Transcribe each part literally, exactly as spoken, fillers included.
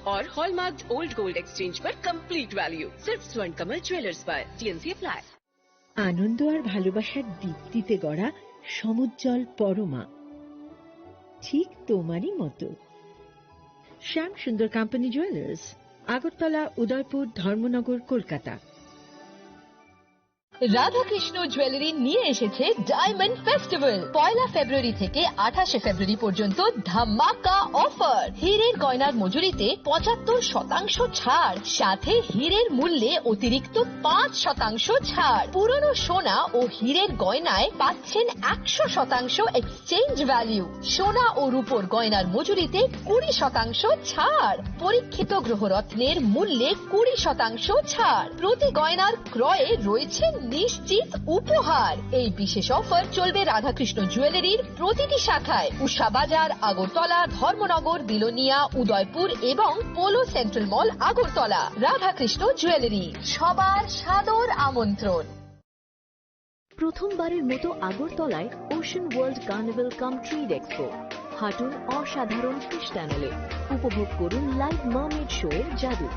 और hallmarked old gold exchange पर complete value सिर्फ स्वर्ण कमल ज्वेलर्स पर। TNC apply. আনন্দ আর ভালোবাসার দীপ্তিতে গড়া সমুজ্জ্বল পরমা, ঠিক তোমারই মতো। শ্যাম সুন্দর কোম্পানি জুয়েলার্স, আগরতলা, উদয়পুর, ধর্মনগর, কলকাতা। রাধাকৃষ্ণ জুয়েলারি নিয়ে এসেছে ডায়মন্ড ফেস্টিভ্যাল। পয়লা ফেব্রুয়ারি থেকে আঠাশে ফেব্রুয়ারি পর্যন্ত ধামাকা অফার। হীরের গয়নার মজুরিতে পঁচাত্তর শতাংশ ছাড়, সাথে হীরের মূল্যে অতিরিক্ত পাঁচ শতাংশ ছাড়। পুরনো সোনা ও হীরের গয়নায় পাচ্ছেন একশো শতাংশ এক্সচেঞ্জ ভ্যালু। সোনা ও রূপোর গয়নার মজুরিতে কুড়ি শতাংশ ছাড়। পরীক্ষিত গ্রহরত্নের মূল্যে কুড়ি শতাংশ ছাড়। প্রতি গয়নার ক্রয়ে রয়েছে নিশ্চিত উপহার। এই বিশেষ অফার চলবে রাধাকৃষ্ণ জুয়েলারির প্রতিটি শাখায়, উষা বাজার, আগরতলা, ধর্মনগর, বিলোনিয়া, উদয়পুর এবং পোলো সেন্ট্রাল মল, আগরতলা। রাধাকৃষ্ণ জুয়েলারি, সবার সাদর আমন্ত্রণ। প্রথমবারের মতো আগরতলায় ওশান ওয়ার্ল্ড কার্নিভাল কাম ট্রেড এক্সপো। হাঁটুন অসাধারণ ফিশ টানেলে, উপভোগ করুন লাইভ মার্মেড শো এর জাদু।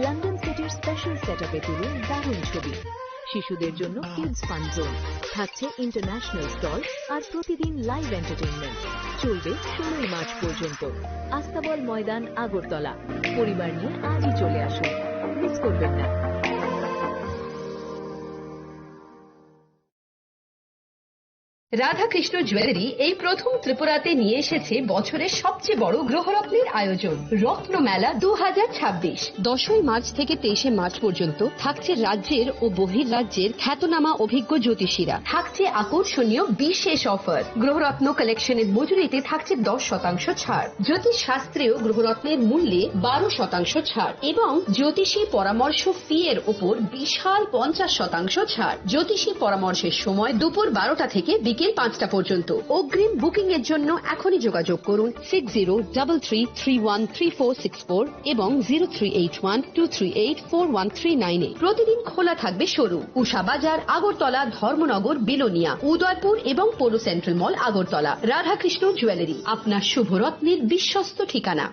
লন্ডন সিটির স্পেশাল সেটআপে তুলুন দারুণ ছবি। শিশুদের জন্য কিডস ফান জোন, থাকছে ইন্টারন্যাশনাল স্টল আর প্রতিদিন লাইভ এন্টারটেইনমেন্ট। চলবে ষোলোই মার্চ পর্যন্ত। আস্তাবল ময়দান, আগরতলা। পরিবার নিয়ে আজই চলে আসুন, মিস করবেন না। রাধাকৃষ্ণ জুয়েলারি এই প্রথম ত্রিপুরাতে নিয়ে এসেছে বছরের সবচেয়ে বড় গ্রহরত্নের আয়োজন, রত্নমেলা দু হাজার ছাব্বিশ। দশই মার্চ থেকে তেইশে মার্চ পর্যন্ত থাকছে রাজ্যের ও বহির্রাজ্যের খ্যাতনামা অভিজ্ঞ জ্যোতিষীরা। থাকছে আকর্ষণীয় বিশেষ অফার। গ্রহরত্ন কালেকশনের মজুরিতে থাকছে দশ শতাংশ ছাড়। জ্যোতিষ শাস্ত্রেও গ্রহরত্নের মূল্যে বারো শতাংশ ছাড় এবং জ্যোতিষী পরামর্শ ফি এর ওপর বিশাল পঞ্চাশ শতাংশ ছাড়। জ্যোতিষী পরামর্শের সময় দুপুর বারোটা থেকে বিকেল পাঁচটা পর্যন্ত। অগ্রিম বুকিং এর জন্য এখনই যোগাযোগ করুন six zero double three three one three four six four এবং zero three eight one two three eight four one three nine এ। প্রতিদিন খোলা থাকবে শোরুম। উষা বাজার, আগরতলা, ধর্মনগর, বিলোনিয়া, উদয়পুর এবং পৌর সেন্ট্রাল মল, আগরতলা। রাধাকৃষ্ণ জুয়েলারি, আপনার শুভরত্নের বিশ্বস্ত ঠিকানা।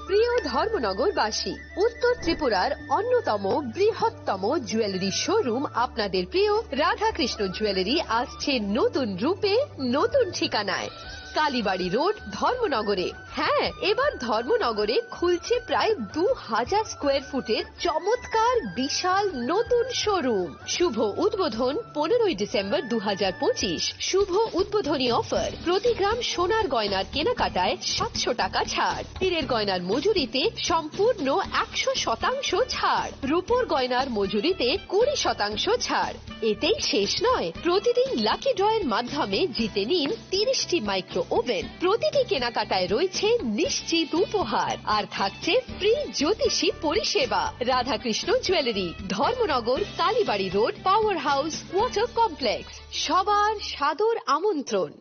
প্রিয় ধর্মনগরবাসী, উত্তর ত্রিপুরার অন্যতম বৃহত্তম জুয়েলারি শোরুম আপনাদের প্রিয় রাধাকৃষ্ণ জুয়েলারি আসছে নতুন রূপে, নতুন ঠিকানায়। কালীবাড়ি রোড, ধর্মনগরে। হ্যাঁ, এবার ধর্মনগরে খুলছে প্রায় দু হাজার স্কোয়ার ফুটের চমৎকার বিশাল নতুন শোরুম। শুভ উদ্বোধন পনেরোই ডিসেম্বর দু হাজার পঁচিশ। শুভ উদ্বোধনী অফার, প্রতি গ্রাম সোনার গয়নার কেনাকাটায় সাতশো টাকা ছাড়, হীরের গয়নার মজুরিতে সম্পূর্ণ একশো শতাংশ ছাড়, রূপোর গয়নার মজুরিতে কুড়ি শতাংশ ছাড়। এতেই শেষ নয়, প্রতিদিন লাকি ড্রয়ের মাধ্যমে জিতে নিন তিরিশটি মাইক্রো ওভেন। প্রতিটি কেনাকাটায় রয়েছে নিশ্চিত উপহার, আর থাকছে ফ্রি জ্যোতিষী পরিষেবা। Radhakrishna jewellery, Dharmanagar, Kalibari road, power house, water complex. সবার সাদর আমন্ত্রণ।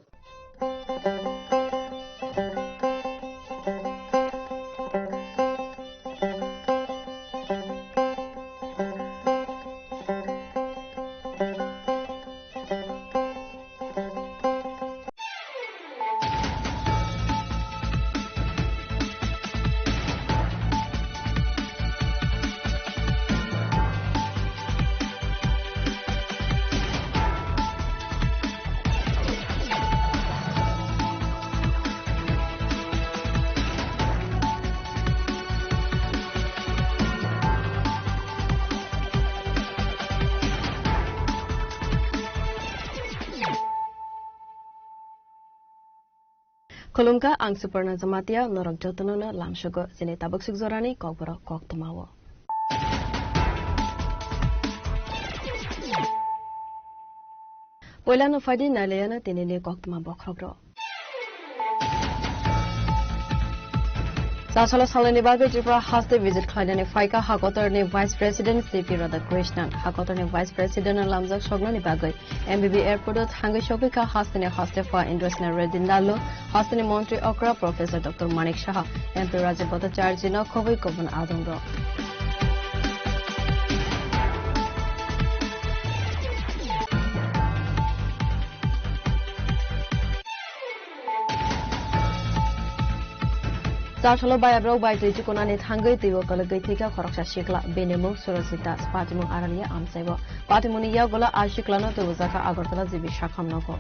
Khulumkha, ang Suparna Jamatia, norok jotono no lamsugo chini tabuk suk jorani kokborok koktwmao. Poilano phaidi nailaiano tinini koktwma bokhorok rok. Chasalo salnani bagwi Tripura haste visit khlainani phaikha Hakotorni Vice President C P Radhakrishnan. Hakotorni Vice President no lamjak soknani bagwi M B B airport o thangwi sogwikha hasteni hastepha Indrasena Reddy Nallu, hasteni montri okra Professor Doctor Manik Saha, M P Rajib Bhattacharjee no khobwi kubun adongrok. Chasalo bayabrok bai twi chukunani thangwi twibo kwlwgwi thwikha khoroksa sikla. Bini mung Surajit Das, patimung Aralia amchaibo. Patimungni yagulo a siklano twibojakha Agartala G B Shakham nogo.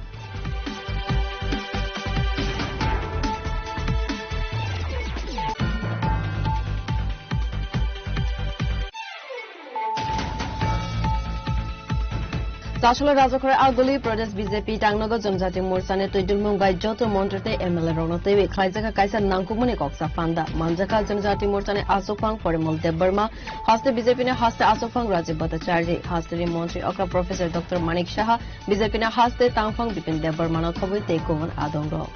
Chasalo Rajakhor Aguli Pradesh B J P tangnogo Jonjati Morchani twidulmung bai joto montri tei M L A rokno twiwi khlaijak kaisa nangkukmani koksa panda. Manjakha Jonjati Morchani Achukphang Porimol Debbarma, haste B J P ni haste Achukphang Rajib Bhattacharjee, haste ni montri okra Professor Doctor Manik Saha, B J P ni haste tangphang Bipin Debbarmano khobwi tei kubun adongrok.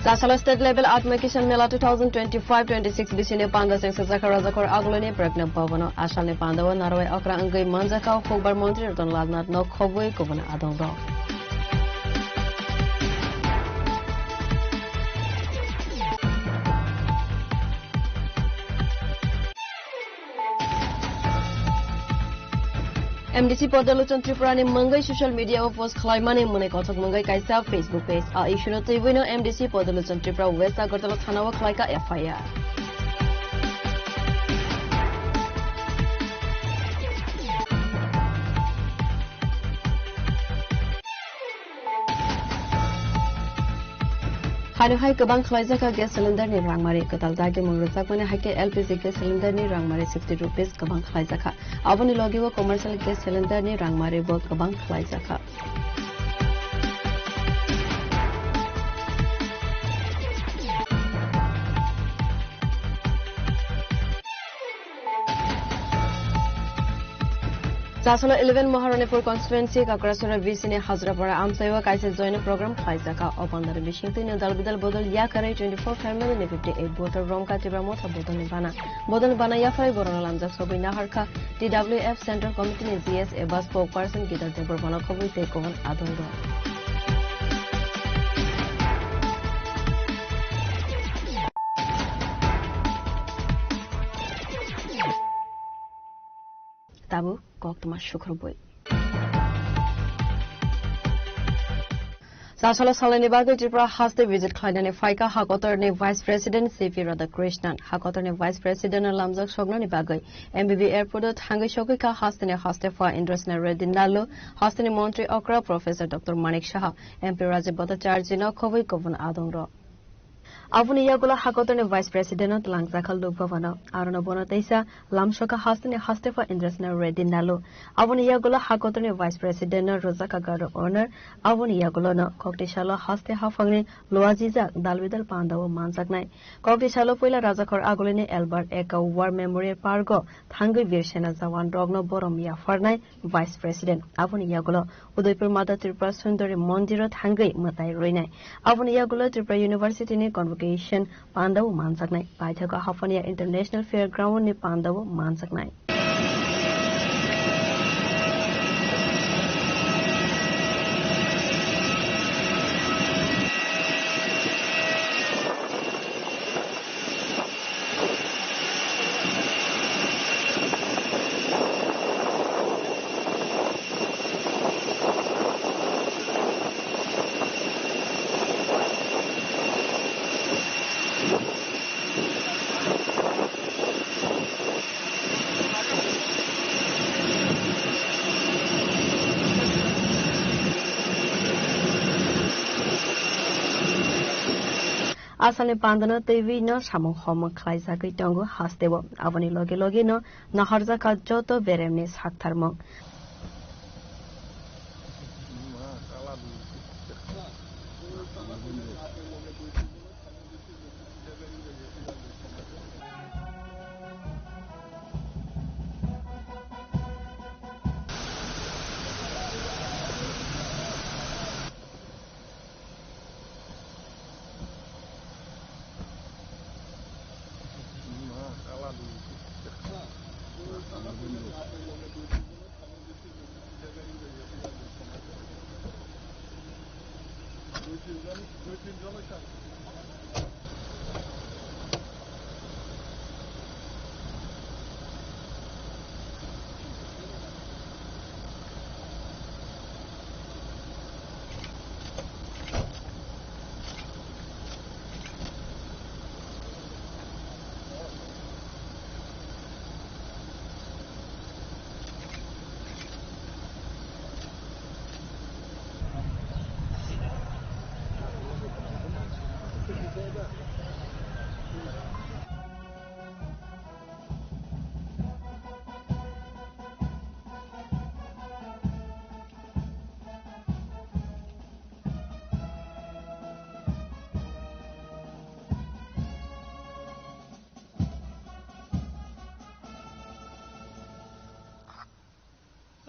Chasalo State Level Atma Kishan Mela two thousand twenty-five twenty-six bisini panda sengsa jakha Rajakhor Agulini Pragna Bhavano. Asalni pandao narwai okra wngwi manjakha hukbar montri Ratan Lal Nath no khobwi kubun adongrok. M D C Podoluchon Tripura ni mungwi social media o post khlaimani mwnwi kothok mungwi kaisa Facebook page. A issue no twiwi no M D C Podoluchon Tripura West Agartala thana o khlaika F I R. Haino hai kwbang khlaijakha gas cylinder ni rangmari. Kwtal dagimung rwjakmani hai khe L P G gas cylinder ni rangmari sixty rupees kwbang khlaijakha. Aboni logi o commercial gas cylinder ni rangmari bo kwbang khlaijakha. Chasalo eleven Maharanipur constituency Kakrasura V C ni Hajrapara amchaio kaisa joint program khlaijakha. O pandani bisingtwi no dal bidal bodol yakarwi twenty-four family ni fifty-eight voter romkha Tipra Motha bodolni bana. Bodolni bana yapharwi borokno lamjak sogwi naharkha T W F Central Committee ni G S A ba spokesperson Gidar Debbarmano khobwi tei kubun adongrok. Tabuk koktwma sukrubwi. Chasalo salani bagwi Tripura haste visit khlainani phaikha hakotorni Vice President C P Radhakrishnan. Hakotorni Vice President no lamjak soknani bagwi M B B airport o thangwi sogwikha hasteni haste pha Indrasena Reddy Nallu, hasteni montri okra Professor Doctor Manik Saha, M P Rajib Bhattacharjee no khobwi kubun adongrok. Aboni yagulo hakotorni Vice President no twlangjakha Lok Bhavan o. Arono bono teisa lamsokha hasteni haste pha Indrasena Reddy Nallu. Aboni yagulo hakotorni Vice President no rwjakha Guard of Honor. Aboni yagulo no kokti salo haste haphangni luajijak dalbidal pandao manjaknai. Kokti salo puila Rajakhor Agulini Albert Ekka War Memorial Park o thangwi Bir Sena jawan rokno borom yapharnai Vice President. Aboni yagulo Udaipur Mata Tripura Sundari Mondir o thangwi mwtai rwinai. Aboni yagulo Tripura University ni convocation pandao manjaknai. Paithago Haphania International Fair Ground ni pandao manjaknai. Asalni pandano twiwi no samung homung khlaijagwi tongo hasteo. Aboni loge loge no naharjakha joto beremni saktharmung.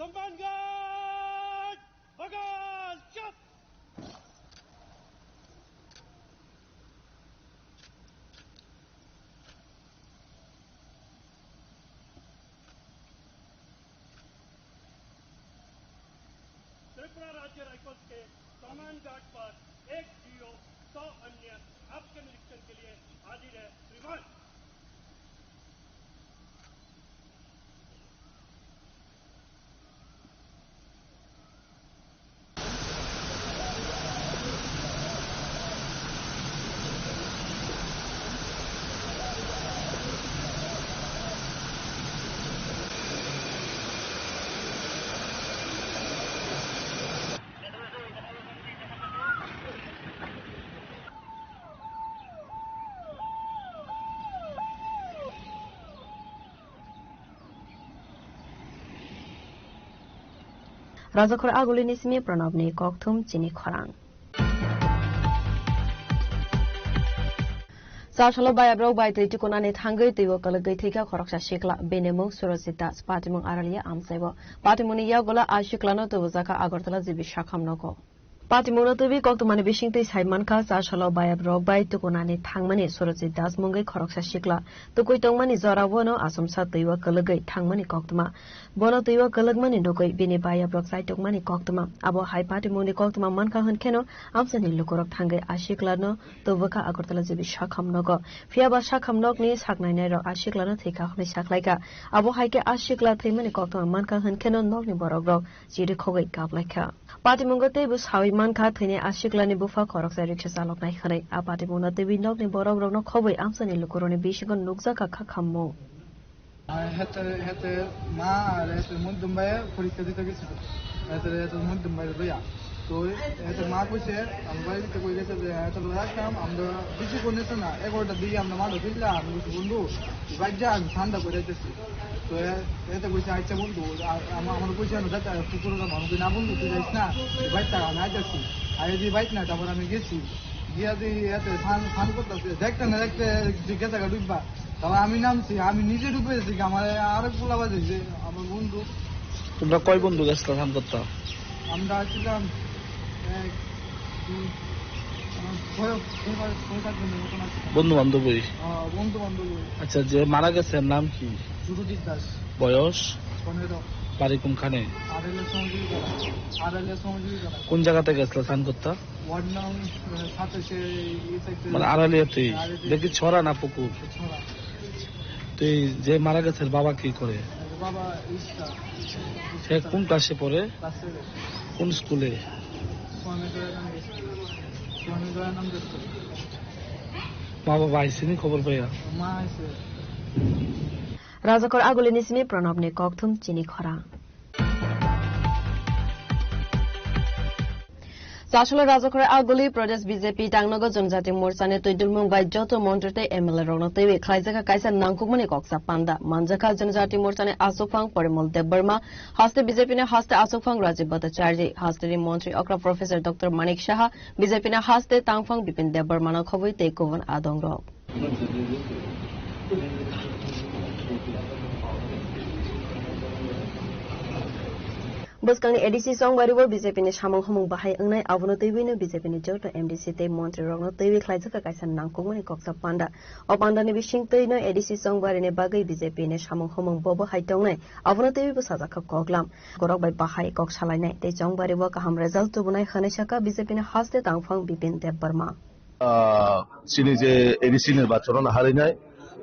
Hangmangat! Bagal! Shot! Tripura राज्य राइफल्स के सम्मान गार्ड पर एक जीओ, सौ अन्य आपके निरीक्षण के लिए हाजिर है श्रीमान। Rajakhor Agulini simi Pranabni kokthum chini khorang. Chasalo bayabrok bai twi tukunani thangwi twibo kwlwgwi thwikha khoroksa sikla, bini mung Surajit Das, patimung Aralia amchaibo. Patimungni yagulo a siklano tubujaka Agartala G B sakham nogo. Patimungno twiwi koktwmani bisingtwi sai mankha, Chasalo bayabrok bai tukunani thangmani Surajit Das mungwi khoroksa sikla tukui tongmani jorao no achomsa twibo kwlwgwi thangmani koktwma. Bono twibo kwlwkmani nugwi bini bayabrok chai tongmani koktwma. Abo hai patimungni koktwma mankha hwnkheno amchaini lukurok thangwi a siklano tubukha Agartala G B sakham nogo. Phiyaba sakham nokni saknainairok a siklano thwikha hwnwi sakhlaikha. Abo hai khe a sikla thwimani koktwma mankha hwnkheno nokni borokrok chirikhogwi kaplaikha. Patimungo teibo sawi mankha, thwinai a siklani bupha khoroksa riksa chaloknai hwnwi. A patimungno twiwi nokni borokrokno khobwi amchaini lukurokni bisingo nukjakha kha khammung. Hete, hete ma are hete mundum bai porikka dite gesi. Hete, hete mundum bai loya. To hete ma koise, ambai dite koi gese je hete loya kam, amda bisi kone sana, egarota digi amda ma do killa, amda bisi bundu, ibai ja, ami thanda kore jesi. To e, e to koise, "Acha bondhu, a-, ama-, amar koise ano jata, kukur ka manu kina bondhu, tui jais na, bike ta ana jasi." Aye di bike na, tabar ami gesi. Giya di ete san, san korta se, dekte na dekte, jigyasa ka dubba. Tabar ami namsi, ami nije dubbe si, amar arek bola baje je, amar bondhu. তোমরা কয় বন্ধু গেছলা ধান করতে? আমরা ছিলাম এক, দুই, আহ, ছয়, ছয়, ছয়, সাত জনের মতন আছিলাম। বন্ধু বান্ধবই? আহ, বন্ধু বান্ধবই। আচ্ছা, যে মারা গেছে, এর নাম কি? সুরজিৎ দাস। বয়স? পনেরো। বাড়ি কোনখানে? আড়াইলে সমাজুলি করা। আড়াইলে সমাজুলি করা। কোন জায়গাতে গেছলা ধান করতে? ওয়ার্ড নং, আহ, সাতাশে এই সাইডে। মানে আড়ালিয়াতেই? আড়ালিয়াতেই। দেখি ছড়া না পুকুর? ছড়া। তো এই যে মারা গেছে, এর বাবা কি করে? বাবা রিক্সা। সে কোন ক্লাসে পড়ে? Class seven. কোন স্কুলে? স্বামী দয়ানন্দ স্কুল। স্বামী দয়ানন্দ স্কুল। মা বাবা আইসেনি খবর পাইয়া? মা আইসে। Rajakhor Agulini simi Pranabni kokthum chini khorang. Chasalo Rajakhor Aguli Pradesh B J P tangnogo Janjati Morchani twi dulmung bai joto montri tei M L A rokno twiwi khlaijak kaisa nangkukmani koksa panda. Manjakha Janjati Morchani achukphang Porimol Debbarma, haste B J P ni haste achukphang Rajiv Bhattacharya, haste ni montri okra Professor Doctor Manik Saha, B J P ni haste tangphang Bipin Debbarmano khobwi tei kubun adongrok. Bwskangni A D C chongbario B J P ni samung humung bahai wngnai, abono twiwino B J P ni joto M D C tei montri rokno twiwi khlaijak kaisa nangkukmani koksa panda. O pandani bisingtwino A D C chongbarini bagwi B J P ni samung humung bobo hai tongnai, abono twiwi bwsajak kha koklam. Borok bai bahai kok salainai tei chongbario kaham result tubunai hwnwi sakha B J P ni haste tangphang Bipin Debbarma. Ah, chini je A D C nirbachon o naharwi nai,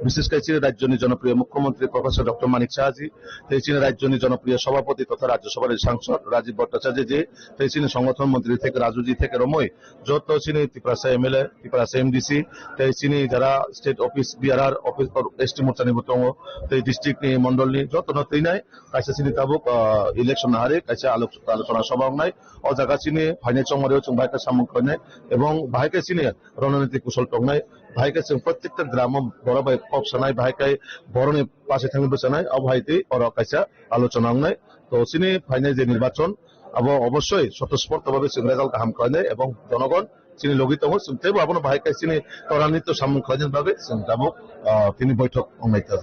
bishesh kore chini rajyoni jonopriyo mukhyamantri Professor Doctor Manik Saha ji, tei chini rajyoni jonopriyo sabhapati totha Rajya Sabhani sangsod Rajiv Bhattacharya ji, tei chini songothon montri theke Raju ji theke romwi joto chini Tiprasa M L A, Tiprasa M D C, tei chini jara state office, B R R office, S T morchani bo tongo, tei district ni mondol ni jotono twinai kaisa chini tabuk, ah, election naharwi kaisa alo-, alochona sabha wngnai. O jaga chini phainai chongmario chwng bahai khe samung khlainai ebong bahai khe chini rononiti kusol tongnai, bahai khe chwng prottekta gramo borok bai kok sanai, bahai khe borokni pache thangwi bwchanai, abo hai twi oro kaisa alochona wngnai. To chini phainai je nirbachon, abo obossoi swtosphorto bhabe chwng result kaham khlainai ebong jonogon chini logi tongo, chwng teibo abono bahai khe chini toranito samung khlainani bagwi chwng tabuk, ah, tini boithok wngnai ta.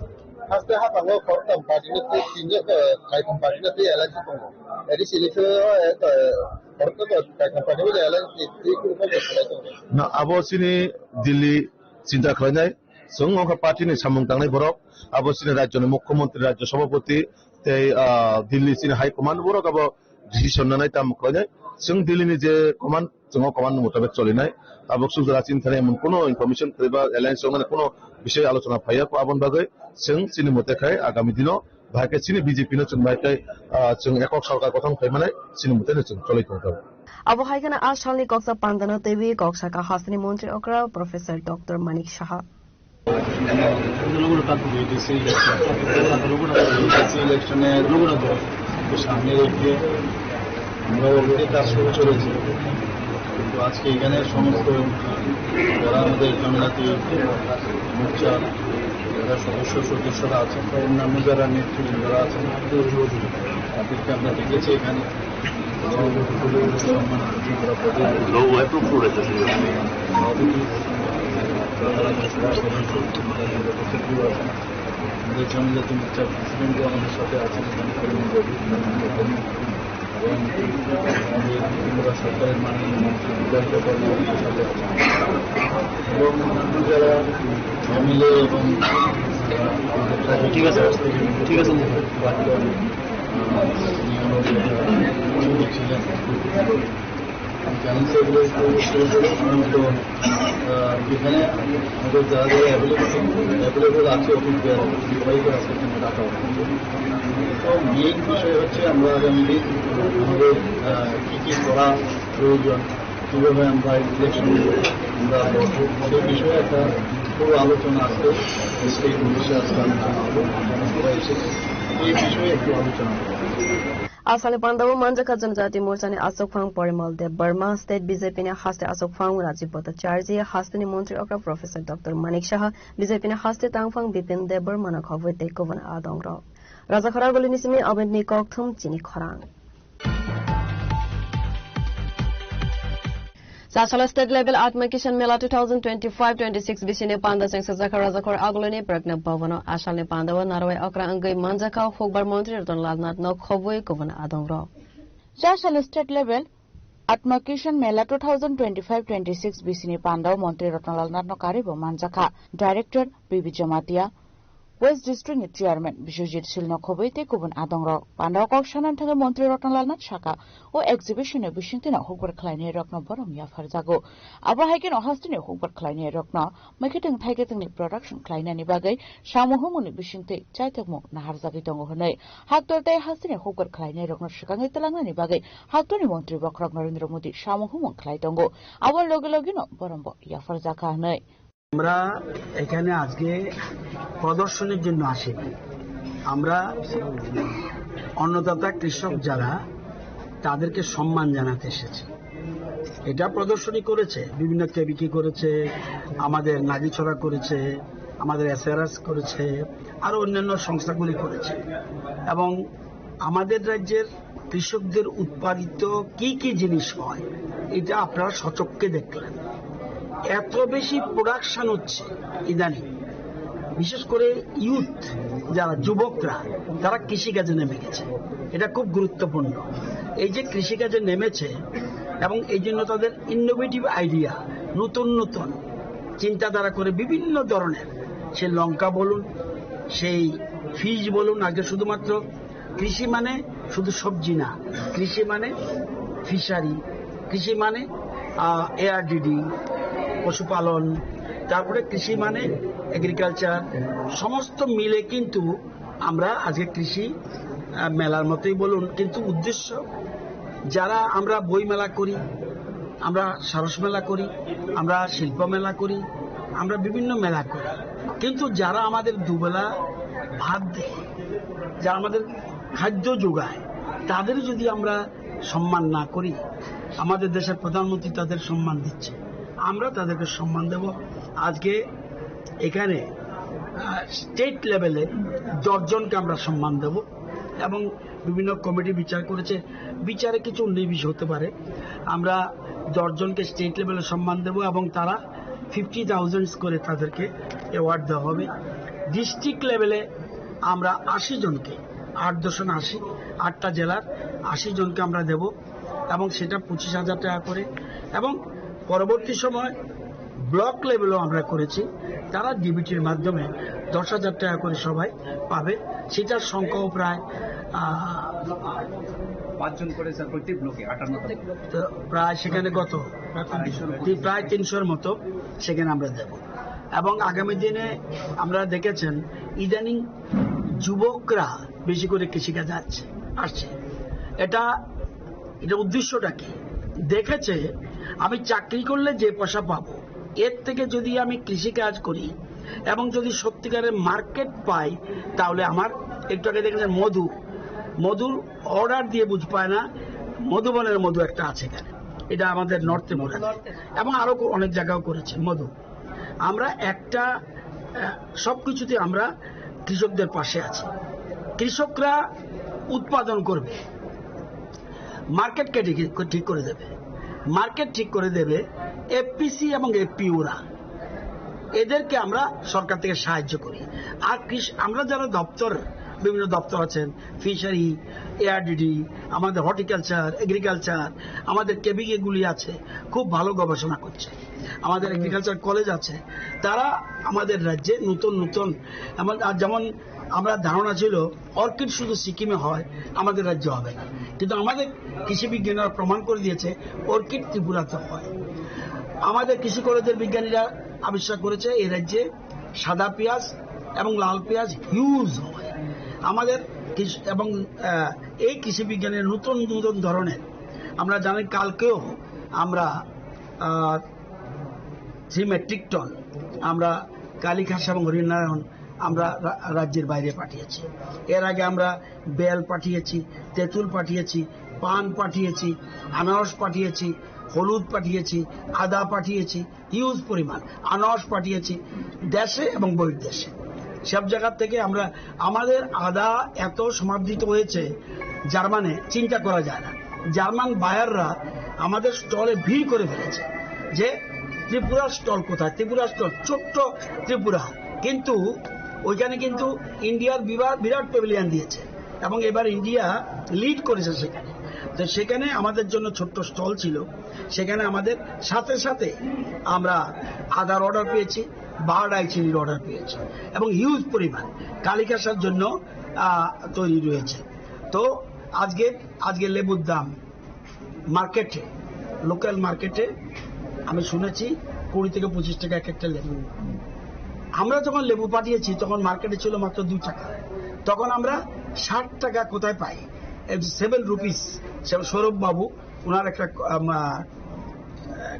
Haste hapango khoroktham party ni twi tinjak, eh, kaitham party ni twi alliance tongo. A D C ni twi, eh, khoroktham kaitham party ni alliance twi twi kunu kunu khlai tongo. Na abo chini Delhi chinta khlainai, chwng wngkha party ni samung tangnai borok, abo chini rajyo ni mukhyamantri, rajyo sabhapati tei, ah, Delhi chini high command borok abo decision nanai tamo khlainai. Chwng Delhi ni je command, chwng o command mutabek cholinai. Tabuk suk jora chini thani emon kuno information kwrwi ba alliance wngnani kuno bisoi alochona phaiya ko, aboni bagwi chwng chini mote khai agami dino bahai khe chini B J P no chwng bahai khe, ah, chwng ekok sarkar gothon khai manai chini mote no chwng cholai tong tongo. Abo hai kheno a salni koksa pandano teiwi kok saka hasteni montri okra Professor Doctor Manik Saha. Logo logo election, logo logo election, logo logo সামনে রেখে আমরা অলরেডি কাজ শুরু করেছি। কিন্তু আজকে এখানে সমস্ত যারা আমাদের জনজাতি মোর্চার যারা সদস্য সদস্যরা আছেন বা অন্যান্য যারা নেতৃবৃন্দরা আছেন, তাদেরকে আমরা ডেকেছি এখানে। Low approve করেছে। আমাদের জনজাতি মোর্চার প্রেসিডেন্টও আমাদের সাথে আছেন, এখানে করিম রবি এবং আমাদের ত্রিপুরা সরকারের মাননীয় মন্ত্রী বিজয় দেববর্মা আমাদের সাথে আছেন এবং অন্যান্য যারা এমএলএ এবং, আহ, ঠিক আছে, ঠিক আছে। প্রাক্তন, আহ, নিয়ম ছিলেন। আমি জানি সেগুলো একটু, একটু, একটু, আহ, এখানে আমাদের যারা যারা অ্যাভেলেবল, অ্যাভেলেবল আছে অফিস বেয়ার, সবাইকে আজকে এখানে ডাকা হবে। তো মেইন বিষয় হচ্ছে আমরা আগামী দিন আমাদের, আহ, কী কী করা প্রয়োজন, কীভাবে আমরা ইলেকশন আমরা লড়বো, সেই বিষয়ে একটা পুরো আলোচনা আজকে স্টেট অফিসে আজকে আলোচনা হলো, সবাই এসে এই বিষয়ে একটু আলোচনা করবো। Asalni pandao manjakha Janajati Morchani Asokphang Porimal Debbarma, State B J P ni haste Asokphang Rajiv Bhattacharjee, hasteni montri okra Professor Doctor Manik Saha, B J P ni haste tangphang Bipin Debbarma no khobwi tei kubun adongrok. Rajakhara Gulini simi aboni kokthum chini khorang. Chasala State Level Atma Kishan Mela two thousand twenty-five twenty-six bisini panda chengsajakha Rajakhor Aguloni Pragna Bhavan o asalni panda o narwai okra wngwi manjakha hukbar montri Ratan Lal Nath no khobwi kubun adongrok. Chasala State Level Atma Kishan Mela two thousand twenty-five twenty-six bisini panda o montri Ratan Lal Nath no karwi bo manjakha Director B B Jamatia, West District ni Chairman Biswajit Sil no khobwi tei kubun adongrok. Panda o kok sanani thangwi montri Ratan Lal Nath saka, o exhibition ni bisingtwi no hukbar khlainai rokno borom yapharjago. Abo hai kheno hasteni hukbar khlainai rokno maikhetwng thaikhetwng ni production khlainani bagwi samung humung ni bisingtwi chaithokmung naharjagwi tongo hwnwi haktor tei hasteni hukbar khlainai rokno swkangwi twlangnani bagwi haktorni montri bokhorok Narendra Modi samung humung khlai tongo. Abo logi logi no borom bo yapharjakha hwnwi আমরা এখানে আজকে প্রদর্শনীর জন্য আসিনি। আমরা অন্নদাতা কৃষক যারা, তাদেরকে সম্মান জানাতে এসেছি। এটা প্রদর্শনী করেছে, বিভিন্ন কেবিকে করেছে, আমাদের নাগিছড়া করেছে, আমাদের এসআরএস করেছে, আরো অন্যান্য সংস্থাগুলি করেছে। এবং আমাদের রাজ্যের কৃষকদের উৎপাদিত কি কি জিনিস হয়, এটা আপনারা স্বচক্ষে দেখলেন। এত বেশি প্রোডাকশন হচ্ছে ইদানিং, বিশেষ করে ইউথ, যারা যুবকরা, তারা কৃষিকাজে নেমে গেছে। এটা খুব গুরুত্বপূর্ণ। এই যে কৃষিকাজে নেমেছে এবং এই জন্য তাদের ইনোভেটিভ আইডিয়া, নতুন নতুন চিন্তাধারা করে বিভিন্ন ধরনের, সে লঙ্কা বলুন, সেই ফিশ বলুন, আগে শুধুমাত্র কৃষি মানে শুধু সবজি না, কৃষি মানে ফিশারি, কৃষি মানে, আহ, এআরডিডি, পশুপালন, তারপরে কৃষি মানে এগ্রিকালচার, সমস্ত মিলে কিন্তু আমরা আজকে কৃষি, আহ, মেলার মতোই বলুন, কিন্তু উদ্দেশ্য যারা আমরা বই মেলা করি, আমরা সারস মেলা করি, আমরা শিল্প মেলা করি, আমরা বিভিন্ন মেলা করি, কিন্তু যারা আমাদের দুবেলা ভাত দেয়, যারা আমাদের খাদ্য যোগায়, তাদের যদি আমরা সম্মান না করি, আমাদের দেশের প্রধানমন্ত্রী তাদের সম্মান দিচ্ছে, আমরা তাদেরকে সম্মান দেব। আজকে এখানে, আহ, স্টেট লেভেলে দশ জনকে আমরা সম্মান দেব এবং বিভিন্ন কমিটি বিচার করেছে, বিচারে কিছু উনিশ বিশ হতে পারে। আমরা দশ জনকে স্টেট লেভেলে সম্মান দেব এবং তারা ফিফটি থাউজেন্ডস করে তাদেরকে অ্যাওয়ার্ড দেওয়া হবে। ডিস্ট্রিক্ট লেভেলে আমরা আশি জনকে, আট দশম আশি, আটটা জেলার আশি জনকে আমরা দেব এবং সেটা পঁচিশ হাজার টাকা করে। এবং পরবর্তী সময় ব্লক লেভেলও আমরা করেছি, তারা ডিবিটির মাধ্যমে দশ হাজার টাকা করে সবাই পাবে। সেটার সংখ্যাও প্রায় আহ, পাঁচজন করে স্যার প্রত্যেক ব্লকে আটান্ন। তো প্রায় সেখানে কত? প্রায় তিনশোর মতো সেখানে আমরা দেব। এবং আগামী দিনে আমরা দেখেছেন, ইদানিং যুবকরা বেশি করে কৃষিকাজে আসছে আসছে এটা এটা উদ্দেশ্যটা কি? দেখেছে, আমি চাকরি করলে যে পয়সা পাবো, এর থেকে যদি আমি কৃষিকাজ করি এবং যদি সত্যিকারের মার্কেট পাই, তাহলে আমার, একটু আগে দেখেছেন মধু, মধুর অর্ডার দিয়ে বুঝ পায় না, মধুবনের মধু একটা আছে এখানে, এটা আমাদের নর্থে মনে হয়। এবং আরো কো- অনেক জায়গাও করেছে মধু। আমরা একটা আহ, সবকিছুতে আমরা কৃষকদের পাশে আছি। কৃষকরা উৎপাদন করবে, মার্কেটকে ঠিক ঠিক করে দেবে, মার্কেট ঠিক করে দেবে এফপিসি এবং এফপিওরা। এদেরকে আমরা সরকার থেকে সাহায্য করি। আর কৃষি, আমরা যারা দপ্তর, বিভিন্ন দপ্তর আছেন, ফিশারি, এআরডিডি, আমাদের হর্টিকালচার, এগ্রিকালচার, আমাদের কেবিকেগুলি আছে, খুব ভালো গবেষণা করছে। আমাদের এগ্রিকালচার কলেজ আছে, তারা আমাদের রাজ্যে নতুন নতুন, এমন, আর যেমন আমরা ধারণা ছিল অর্কিড শুধু সিকিমে হয়, আমাদের রাজ্যে হবে না, কিন্তু আমাদের কৃষি বিজ্ঞানীরা প্রমাণ করে দিয়েছে অর্কিড ত্রিপুরাতে হয়। আমাদের কৃষি কলেজের বিজ্ঞানীরা আবিষ্কার করেছে এই রাজ্যে সাদা পেঁয়াজ এবং লাল পেঁয়াজ হিউজ হয়। আমাদের কৃষি এবং আহ, এই কৃষি বিজ্ঞানের নতুন নতুন ধরনের, আমরা জানি কালকেও আমরা থ্রি মেট্রিক টন আমরা কালীঘাট এবং হরিনারায়ণ আমরা রা- রাজ্যের বাইরে পাঠিয়েছি। এর আগে আমরা বেল পাঠিয়েছি, তেঁতুল পাঠিয়েছি, পান পাঠিয়েছি, আনারস পাঠিয়েছি, হলুদ পাঠিয়েছি, আদা পাঠিয়েছি, হিউজ পরিমাণ আনারস পাঠিয়েছি দেশে এবং বহির্দেশে। সব জায়গা থেকে আমরা, আমাদের আদা এত সমাদৃত হয়েছে জার্মানে, চিন্তা করা যায় না। জার্মান বায়াররা আমাদের স্টলে ভিড় করে ফেলেছে যে ত্রিপুরার স্টল কোথায়, ত্রিপুরার স্টল, ছোট্ট ত্রিপুরা, কিন্তু ওইখানে কিন্তু ইন্ডিয়ার বিরা- বিরাট প্যাভিলিয়ন দিয়েছে এবং এবার ইন্ডিয়া লিড করেছে সেখানে। তো সেখানে আমাদের জন্য ছোট্ট স্টল ছিল, সেখানে আমাদের সাথে সাথে আমরা আদার অর্ডার পেয়েছি, বার্ড আই চিলির অর্ডার পেয়েছি এবং হিউজ পরিমাণ কালীঘাটর জন্য আহ, তৈরি রয়েছে। তো আজকে আজকে লেবুর দাম মার্কেটে, লোকাল মার্কেটে আমি শুনেছি কুড়ি থেকে পঁচিশ টাকা এক একটা লেবু। আমরা যখন লেবু পাঠিয়েছি তখন মার্কেটে ছিল মাত্র দুই টাকা, তখন আমরা ষাট টাকা কোথায় পাই? Seven rupees. সৌরভ বাবু, ওনার একটা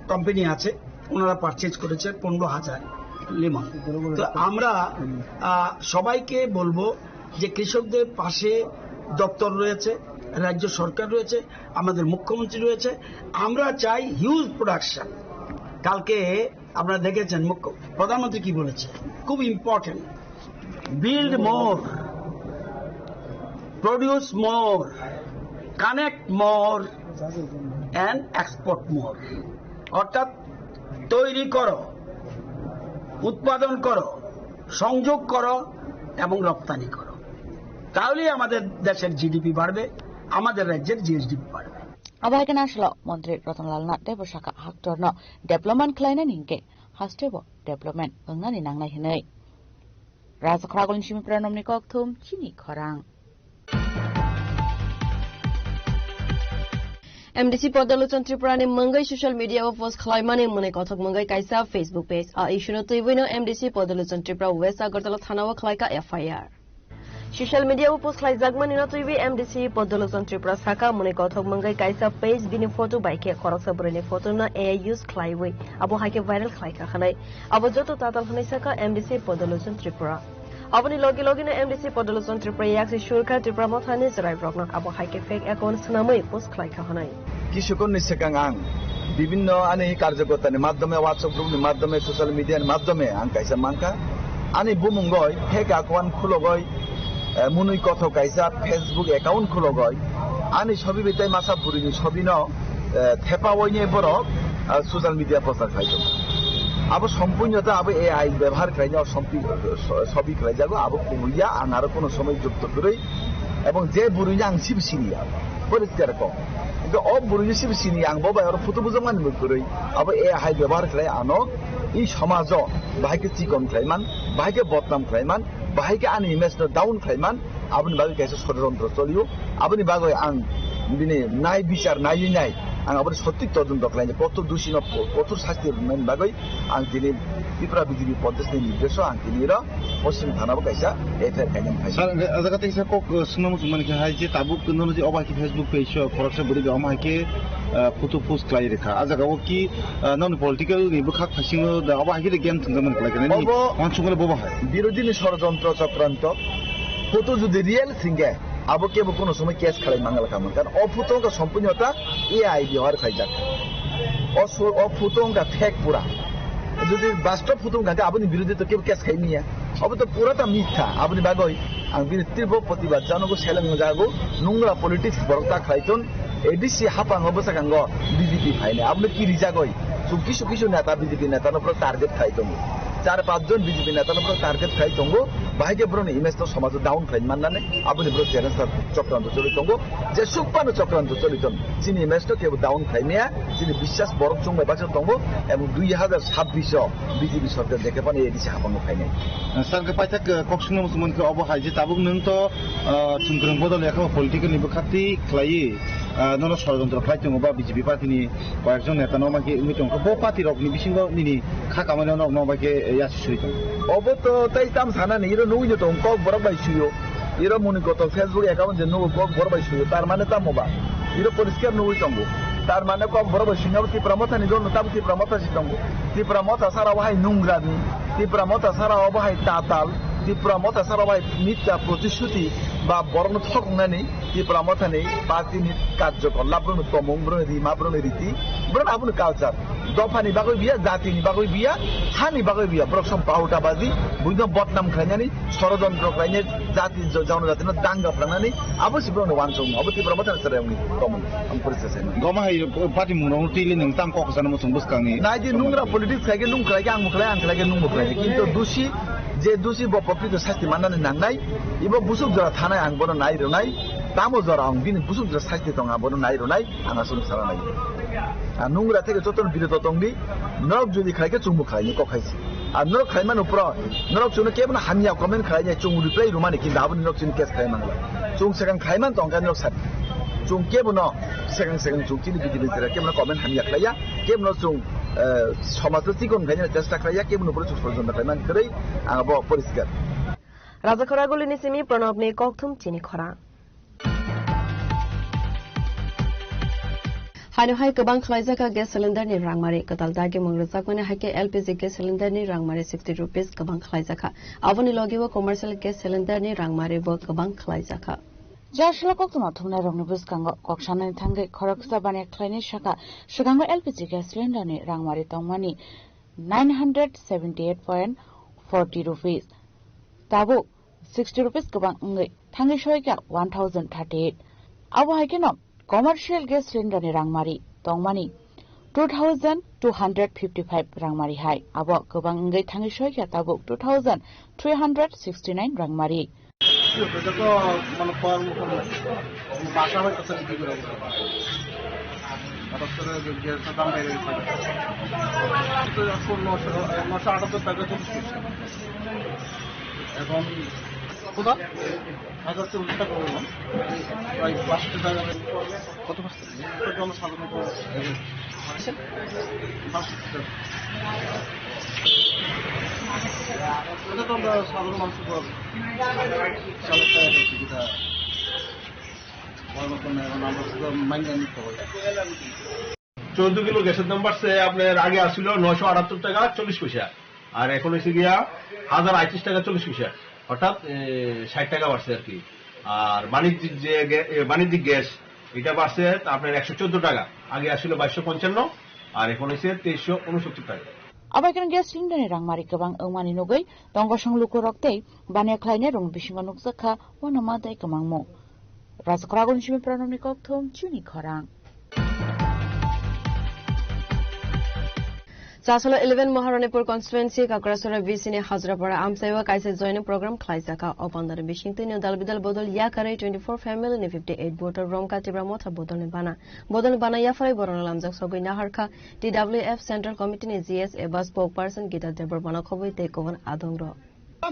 কোম্পানি আছে, ওনারা পারচেজ করেছে পনেরো হাজার লেমন। তো আমরা আহ, সবাইকে বলবো যে কৃষকদের পাশে দপ্তর রয়েছে, রাজ্য সরকার রয়েছে, আমাদের মুখ্যমন্ত্রী রয়েছে। আমরা চাই হিউজ প্রোডাকশন। কালকে আপনারা দেখেছেন মুখ্য প্রধানমন্ত্রী কি বলেছে, খুব important, build more, produce more, connect more and export more। অর্থাৎ তৈরি করো, উৎপাদন করো, সংযোগ করো এবং রপ্তানি করো, তাহলেই আমাদের দেশের জিডিপি বাড়বে, আমাদের রাজ্যের জিএসডিপি বাড়বে। Abo hai khe nasalo montri Ratanlal Nath tei bwsakha haktorno development khlainani hinkhe hasteo development wngnani nangnai hwnwi. Rajakhoragulni simi Pranomni kokthum chini khorang. M D C Podolochon Tripura ni mungwi social media o post khlaimani mwnwi kothok mungwi kaisa Facebook page. A issue no twiwi no M D C Podolochon Tripura West Agartala thana o khlaika F I R. Social media o post khlaijakmani no twiwi M D C Podolochon Tripura saka mwnwi kothok mungwi kaisa page bini photo bai khe khoroksa bwrwi ni photo no A I use khlaiwi abo hai khe viral khlaika hwnwi. Abo joto tatal hwnwi saka M D C Podolochon Tripura. Aboni logi logi no M D C Podolochon Tripura yaksi surkha Tripura mothani chwrairokno abo hai khe fake account swnamwi post khlaikha hwnwi. Kisukonni swkang ang bibinno ani karjokotani madhyome, WhatsApp group ni madhyome, social media ni madhyome ang kaisa mankha. Ani bumungoi fake account khulogoi, eh, mwnwi kothok kaisa Facebook account khulogoi ani sobi bai tei masa bwrwini sobino, eh, thepaoini borok, ah, social media prochar khlai tongo. Abo sompurno ta abo A I bebohar khlaina sompi, so-, sobi khlaijago, abo kubuya ang aro kono somoi jukto kwrwi, ebong je bwrwino ang sibo siniya, poriskar kok. Hingke o bwrwino sibo siniya ang bo bai oro photo bujokmani bo kwrwi, abo A I bebohar khlai ano i somajo bahai khe chikon khlaiman, bahai khe bodnam khlaiman, bahai khe ani image no down khlaiman, aboni bagwi kaisa sorojontro cholio. Aboni bagwi ang bini nai bichar naiwi nai, ang aboni sothik todonto khlainai. Kothor dusino kothor sasti rwnani bagwi ang tini Tripura B J P Pradesh ni nirdeso ang tini ro Poschim Thana bo kaisa F I R khainani phaisa. Sir, hwnkhe o jaga tei kisa kok, uh, swngna muchung mani khe hai je tabuk nono je obo hai khe Facebook page o khoroksa bwrwi de omo hai khe, uh, photo post khlai rwkha. A jaga o ki, uh, noni political ni bwkhak phaisingo da obo hai khe de game thwngjak mani khlai khe nini Obo wansukmani bobo hai. Birodhi ni sorojontro chokranto. Photo jodi real singkhe, abo kebo kono somoi case khalai mangala kha mangkha. O photo wngkha sompurno ta A I bihar khaijak. O su-, o photo wngkha fake pura. Jodi bastob photo wngkha khe aboni birodhi to kebo case khai manya. Obo to pura ta mitha. Aboni bagwi ang bini tirbo protibad janogo seleng jago. Nungra politics borok ta khlai ton. A D C hapango bwskango B J P phainai. Aboni ki rijagoi. Chwng kisu kisu neta B J P neta no pura target khai tongo. Char panch jon B J P neta no pura target khai tongo. Bahai khe borokni image no somajo down khlai mannani. Aboni borok challenge ta chokranto choli tongo. Jesuk phano chokranto choli ton. Chini image no kebo down khlai maya. Chini biswas borok chwng bai baksa tongo. Ebong dui hajar sabbish o B J P sorkar jekhe phano A D C hapango phainai. Sir, khe paithak, eh, kok swngna muchung mankha obo hai je tabuk nwng to, eh, chwng kwrwng bodol ya khe political ni bwkhak twi khlaiwi, eh, nono sorojontro khlai tongo ba B J P party ni koyekjon neta no mankhe wngwi tongo. Bo party rok ni bisingo nini kha kamani rok no mankhe, eh, yasi sui tongo. Obo to tei tam sanani, iro nugwi no tongo, kok borok bai suyo. Iro muni kotor Facebook account je nugo kok borok bai suyo. Tar mane tamo ba? Iro poriskar nugwi tongo. Tar mane kok borok bai suina bo Tipra Motha ni dol no tamo Tipra Motha si tongo. Tipra Motha sara bo hai nungra ni. Tipra Motha sara bo hai tatal. Tipra Motha sara bo hai mithya protishuti ba borok no thoknani. Tipra Motha ni party ni karjokor la borok no tomung, borok ni rima, borok ni riti, borok ni aboni culture. Dophani bagwi biya, jatini bagwi biya, hani bagwi biya, borok som bahuta baji, buino bodnam khlainani, sorojontro khlainani, jati jo-, jonojatino danga phrwngnani, abo si borokni wansukmung, abo Tipra Mothani chwrairokni tomung, ang poriskar sai mano. Goma hai party mungrokno twile nwng tang kok sana muchung bwskangni. Naidi nungra politics khaikhe nung khlaikhe, ang bo khlai, ang khlaikhe nung bo khlai. Kintu dusi, je dusi bo prokrito sasti mannani nangnai, ibo busuk jora thanai ang bono nai rwnai, tamo jora ang bini busuk jora sasti tong ang bono nai rwnai. Ang aswk sana nai. A nungra theke jotono biroto tongdi. Norok jodi khlai khe chwngbo khlaini kok hai se. A norok khlai mano pro. Norok chwngno kebono hamya comment khlaini chwng reply rwmani kintu aboni norok chini case khlai mangla. Chwng swkang khlai man tong khe norok sadi. Chwng kebono swkang swkang chwng chini B J P ni jera kebono comment hamya khlaiya. Kebono chwng, eh, somajno chikon khlaina chesta khlaiya. Kebono boro chwng sorojontro khlai man kwrwi ang abo poriskar. Rajakhora Gulini simi Pranobni kokthum chini khorang. Haino hai kwbang khlaijak kha gas cylinder ni rangmari. Kwtal dagimung rwjakmani hai khe L P G gas cylinder ni rangmari sixty rupees kwbang khlaijak kha. Aboni logi o commercial gas cylinder ni rangmari bo kwbang khlaijak kha. Jasla koktwma thumnai rokni bwskango kok sanani thangwi khoroksa baniya khlainai sakha, swkango L P G gas cylinder ni rangmari tongmani nine hundred seventy eight point forty rupees. Tabuk sixty rupees kwbang wngwi thangwi soikha one thousand thirty eight. Abo hai kheno commercial gas cylinder ni rangmari tongmani two thousand two hundred fifty five rangmari hai. Abo kwbang wngwi thangwi soikha tabuk two thousand three hundred sixty nine rangmari. Joto mane kol mokol basa bai kasa di gura. Hothat kore je gas dam bai roi. To এখন নশো, নশো আটাত্তর টাকা চল্লিশ পয়সা। এখন কোথা? হাজার চল্লিশ টাকা হলো। প্রায় পাঁচশো টাকা। কত পাঁচশো? এটা তো আমরা সাধারণত পাঁচশো টাকা। এটা তো আমরা সাধারণ মানুষের উপর চালাতে হয়, যেটা বড় লোক না, এখন আমরা শুধু মাইনে নিতে হয়। চোদ্দ কিলো গ্যাসের দাম বাড়ছে, আপনার আগে আসছিল নয়শো আটাত্তর টাকা চল্লিশ পয়সা, আর এখন হচ্ছে গিয়া হাজার আটত্রিশ টাকা চল্লিশ পয়সা, অর্থাৎ, এ, ষাট টাকা বাড়ছে আর কি। আর বাণিজ্যিক যে গ্যা-, এ, বাণিজ্যিক গ্যাস, এটা বাড়ছে আপনার একশো চোদ্দ টাকা, আগে আসছিল বাইশশো পঞ্চান্ন, আর এখন হচ্ছে তেইশশো ঊনসত্তর টাকা। Abai khe gas cylinder ni rangmari kwbang wngmani nugwi tongkosong lukurok tei baniya khlainai rokni bisingo nukjak kha uanama tei kwmangmung. Rajakhoragoni simi Pranobni kokthum chini khorang. Chasolo eleven Maharanipur constituency Kakrasora V C ni Hajrapara amchaio kaisa joining program khlaijakha. O pandani bisingtwi no dal bidal bodol yakarwi twenty four family ni fifty eight voter romkha Tipra Motha bodolni bana. Bodolni bana yapharwi borokno lamjak sogwi naharkha T W F Central Committee ni G S eba spokesperson Gita Debbarma no khobwi tei kubun adongrok. B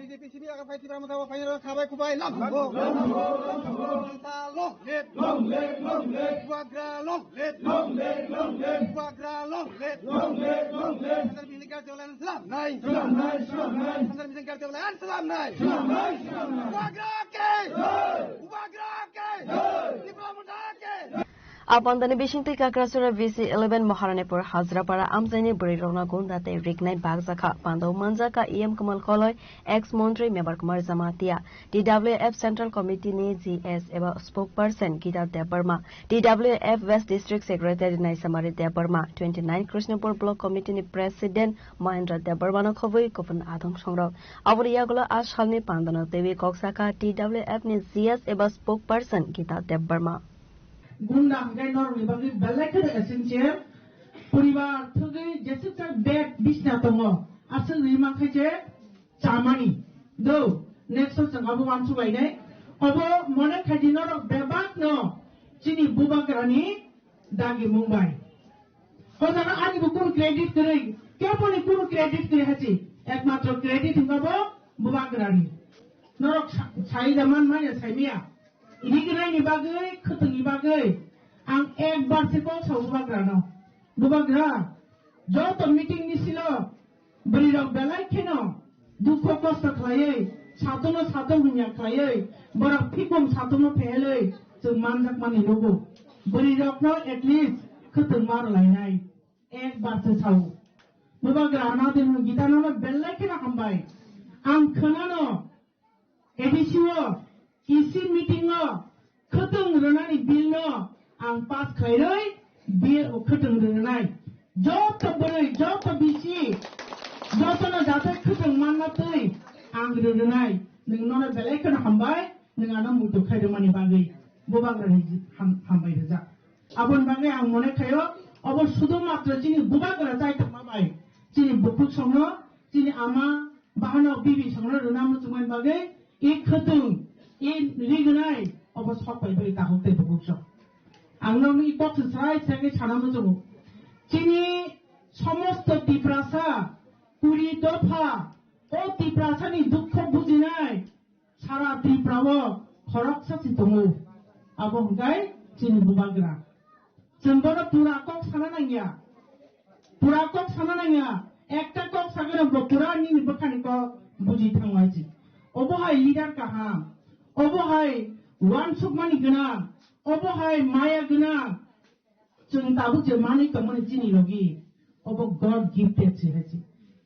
J P simi agar phai Tipra Motha bo phai rw khabai khubai lam thangbo. Lamta long live. Long live, long live. Bubagra long live. Long live, long live. Bubagra long live. Long live, long live. Sandar Bising Garjawlan salam nai. Salam nai, salam nai. Sandar Bising Garjawlan salam nai. Salam nai, salam nai. Bubagra ke. Jai. Bubagra ke. Jai. Tipra Motha ke. A pandani bisingtwi Kakrasora V C eleven Maharanipur Hajrapara amchaini bwrwi rokno gunda tei riknai bakjakha. Pandao manjakha E M Kamal Koloi, ex montri Mebar Kumar Jamatia, T W F Central Committee ni G S eba spokesperson Gita Debbarma, T W F West District Secretary Naisamari Debbarma, twenty nine Krishnapur Block Committee ni President Mahendra Debbarma no khobwi kubun adong songrok. Aboni yagulo a salni pandano teiwi kok sakha T W F ni G S eba spokesperson Gita Debbarma. Gunda hwnkhe norokni bagwi belai kheno essential. Poribar thwgwi jeswk chak bed bisna tongo, aswk rima khe je chamani. Do, next o chwng abo uansuk lainai. Obo mone khaidi norok bebak no chini bubagrani dagi mung bai. O jaga ani bo kunu credit kwrwi, keboni kunu credit kwrwi hachi. Ekmatro credit hwnkha bo bubagrani. Norok sa-, sai da man manya sai miya. Rignaini bagwi, khwtwngni bagwi ang ekbar se kok sao bubagrano. Bubagra, joto meeting ni silo bwrwi rok belai kheno dukho kosto khlaiwi, satung no satung hwnya khlaiwi, borok phikung satung no phehelwi chwng manjak mani nugo. Bwrwi rok no at least khwtwng ma rwlainai. Ekbar se sao. Bubagra na din Gita no belai kheno hambai. Ang khwnano A D C o, E C meeting o khwtwng rwnani bill no ang pass khlairwi bill o khwtwng rwnai. Joto bwrwi, joto bisi, jotono jathai khwtwng manna twi ang rwnai. Nwng nono belai kheno hambai, nwng ano muitu khairwmani bagwi bubagrani ham-, hambai rwjak. Aboni bagwi ang mone khaio, obo sudu matro chini bubagra chaithama bai, chini bukhuk songno, chini ama, bahano bibi songno rwna muchungmani bagwi, i khwtwng, i rignai, obo sok bai bai takhuk tei bukhuk song. Ang nokni i kok se srai srai khe sana muchungo. Chini somosto Tiprasa, kuri dopha, o Tiprasani dukho bujinai, Sara Tripura o khoroksa si tongo. Abo hwnkhe chini bubagra. Chwng bono pura kok sana nangya. Pura kok sana nangya. Ekta kok sagano bo pura nini bwkhani kok buji thangwai si. Obo hai leader kaham. Obo hai uansukmani gwnang. Obo hai maya gwnang. Chwng tabuk je manwi tongmani chini logi, obo God gifted se hai se.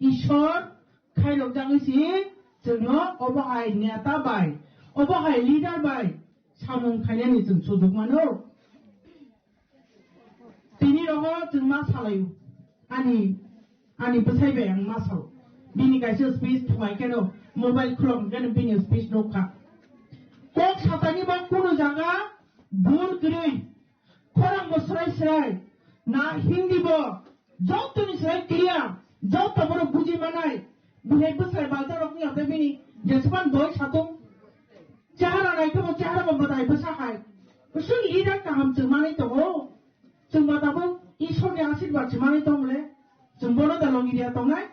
Ishwar khairok jagwi se chwngno obo hai neta bai, obo hai leader bai samung khainani chwng sujuk mano. Tini rogo chwng ma salaio. Ani, ani bwsai bai ang ma sao. Bini kaisa speech thumai kheno mobile khulok kheno bini speech nukha. Kok satani ba kunu jaga bul kwrwi. Khorang bo srai srai, na Hindi bo, joto ni srai clear, joto borok buji manai, bihai bwsai balta rok ni hwnkhe bini jespan doi satung, chehara naikhe bo chehara bo mwtai bwsa hai, usung leader kaham chwng manwi tongo, chwng ba tabuk Ishwar ni ashirbad se manwi tong le, chwng bono da logi dia tongnai,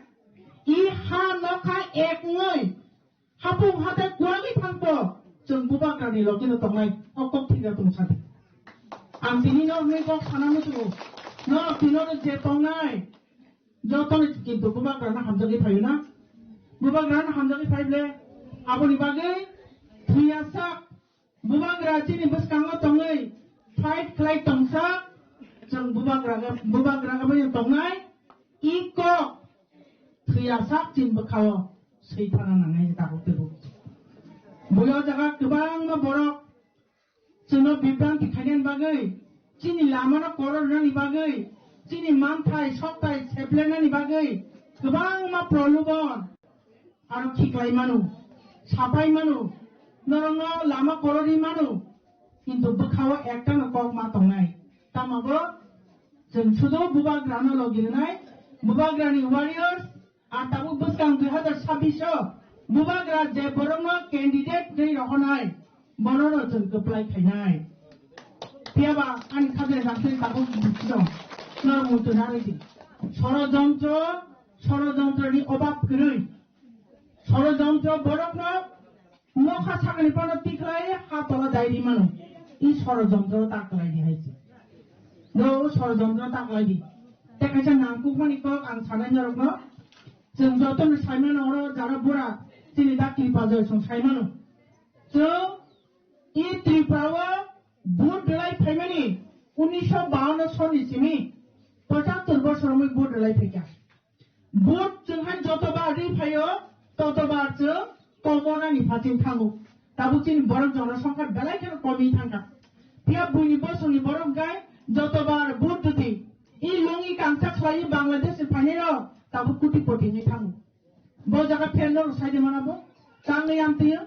i ha nokha ek wngwi, Hapung hatai kualwi thangkho, chwng bubagrani logino tongnai, o kok thikra tong sadi. Ang tini no hwnwi kok sana muchungo, norok tino no je tongnai, jotono kintu bubagrano hamjagwi phaio na? Bubagrano hamjagwi phai ble, aboni bagwi thwiyasak, bubagra chini bwskango tongwi fight khlai tongsa, chwng bubagra, bubagra bai tongnai, i kok, Thwiyasak chini bwkhao swi thana nangnai tabuk tebo. Buino jaga kwbangma borok chwngno bibranti khainani bagwi, chini lamano koror rwnani bagwi, chini manthai sokthai seplenani bagwi kwbangma prolobon aro khiklai mano, sapai mano, norokno lama kororwi mano, kintu bwkhao ektano kok ma tongnai. Tamo bo chwng sudu bubagrano logi rwnai, bubagrani warriors, ar tabuk bwskang dui hazar sabbish o bubagra je borokno candidate rwi rohornai, borokno chwng kwplai khainai. Phiyaba ani khajani rangchakni tabuk bwswk dong, norok muitu narwdi. Sorojontro, sorojontroni obab kwrwi. Sorojontro borokno nokha sakani phano tikhlai ha tola dai ri mano. I sorojontro ta khlai di hai se. No sorojontro ta khlai di. Te kaisa nangkukmani kok ang sanai norokno. Chwng jotono sai mano oro jara bura chini dakti pajai song sai mano. Chwng i Tripura o vote rwlai phaimani unisho bawanno soni simi pochattor bosor romwi vote rwlai phaikha. Vote chwng hai jotobar ri phaio, totobar chwng komonani phatin thango. Tabuk chini borok jonasongkha belai kheno komi thangkha. Phiya buini bosongni borok hwnkhe jotobar vote rwdi. I lungi kangsa khlaiwi Bangladesh ni phainairok tabuk kuti poti wngwi thango. Bo jaga pherno rwsai de mana bo. Tangwi amtwi.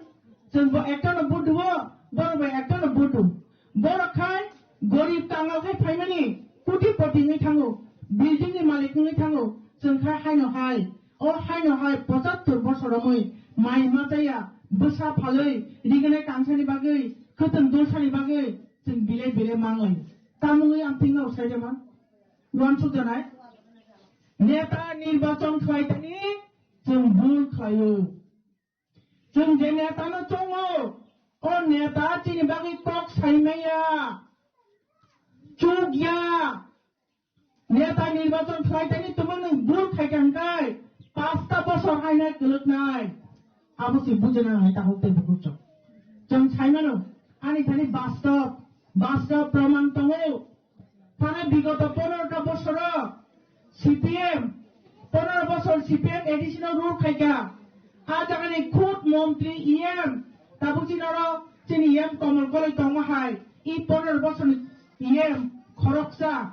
Chwng bo ekta no vote rwo, borok bo ekta no vote rwo. Borok khai gorib kangal khai phaimani kuti poti wngwi thango, building ni malik wngwi thango. Chwng khai haino hai, o haino hai pochattor bosor romwi mai ma chaya, bwsa phalwi, rignai kangsani bagwi, khwtwng dulsani bagwi chwng bile bile manglai. Tamungwi amtwi no sai de ma. Uansuk janai. Neta nirbachon khlai tani chwng bul khlaio. Chwng je neta no chongo, o neta chini bagwi kok sai maya, chuk ya. Neta nirbachon khlai tani tumung nwng bul khai kha hwnkhe pasta bosor hainai kwlwknai. Abo se bujina hai ta hokte bukuchok. Chwng sai mano, ani thani bastob, bastob proman tongo. Thana bigoto pondro ta bosoro C P M, pondro bosor C P M A D C no rule khaikha. A jagani khud montri E M, tabuk chini oro chini E M Komol Koloi tongma hai, i pondro bosor ni E M khoroksa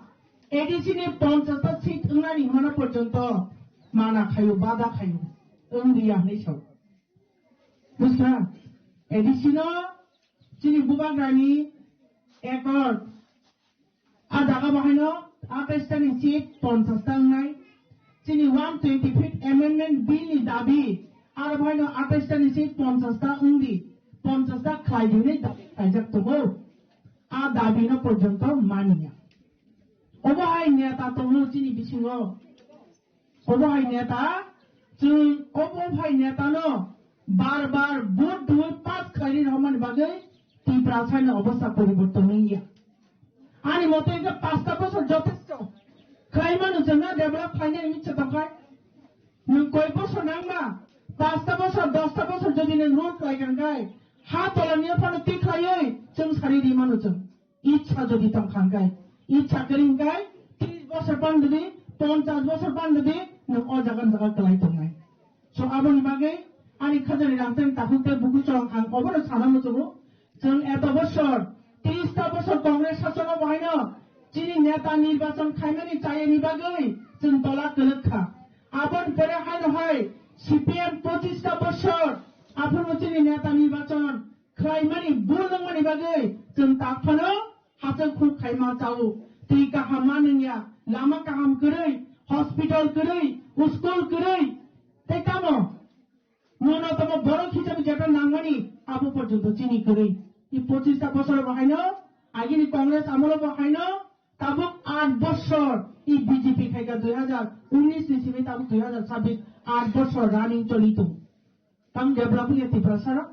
A D C ni ponchash ta seat wngnani hwnmano porjonto mana khayo, bada khayo, wng riya hwnwi sao. Bujkha? A D C no chini bubagrani accord. A jaga bahaino atais ta ni seat ponchash ta wngnai. Chini one twenty fifth amendment bill ni dabi, aro bahaino atais ta ni seat ponchash ta wngdi, ponchash ta khlai di hwnwi dabi khlaijak tongo. A dabi no porjonto maniya. Obo hai neta tongo chini bisingo. Obo hai neta, chwng obo hai neta no bar bar vote dui pass khlaini rwmani bagwi Tiprasa ni obostha poriborton wngya. Ani mote hwnkhe pasta bosor jotesto. Khlai mano chwngno develop khlainani mitsa tongkhai. Nwng koi bosor nangma, pasta bosor, dosta bosor jodi nwng rule khlai kha hwnkhe, ha tolani phano tikhlaiwi chwng sari ri mano chwng. Ichha jodi tong kha hwnkhe, ichha kwrwi hwnkhe tris bosor phan didi, ponchash bosor phan didi, nwng o jaga jaga kwlai tongnai. So aboni bagwi ani khajani rangchak takhuk tei bukuchwng ang obono sana muchungo. Chwng eto bosor, tris ta bosor Congress sasono bahaino chini neta nirbachon khaimani chayani bagwi chwng tola kwlwk kha. Aboni pore haino hai C P M pochis ta bosor, aphuru chini neta nirbachon khlaimani bul wngmani bagwi chwng tak phano hachal khuk khaima chao. Twi kaham ma nungya, lama kaham kwrwi, hospital kwrwi, school kwrwi, tei tamo nono tamo borok hisabe jeta nangmani abo porjonto chini kwrwi. I pochis ta bosor bo haino, agini Congress amolo bo haino, tabuk aat bosor i B J P khaika dui hazar unis ni simi tabuk dui hazar sabbish, aat bosor running choli tongo. Tamo develop wngya Tiprasa rok?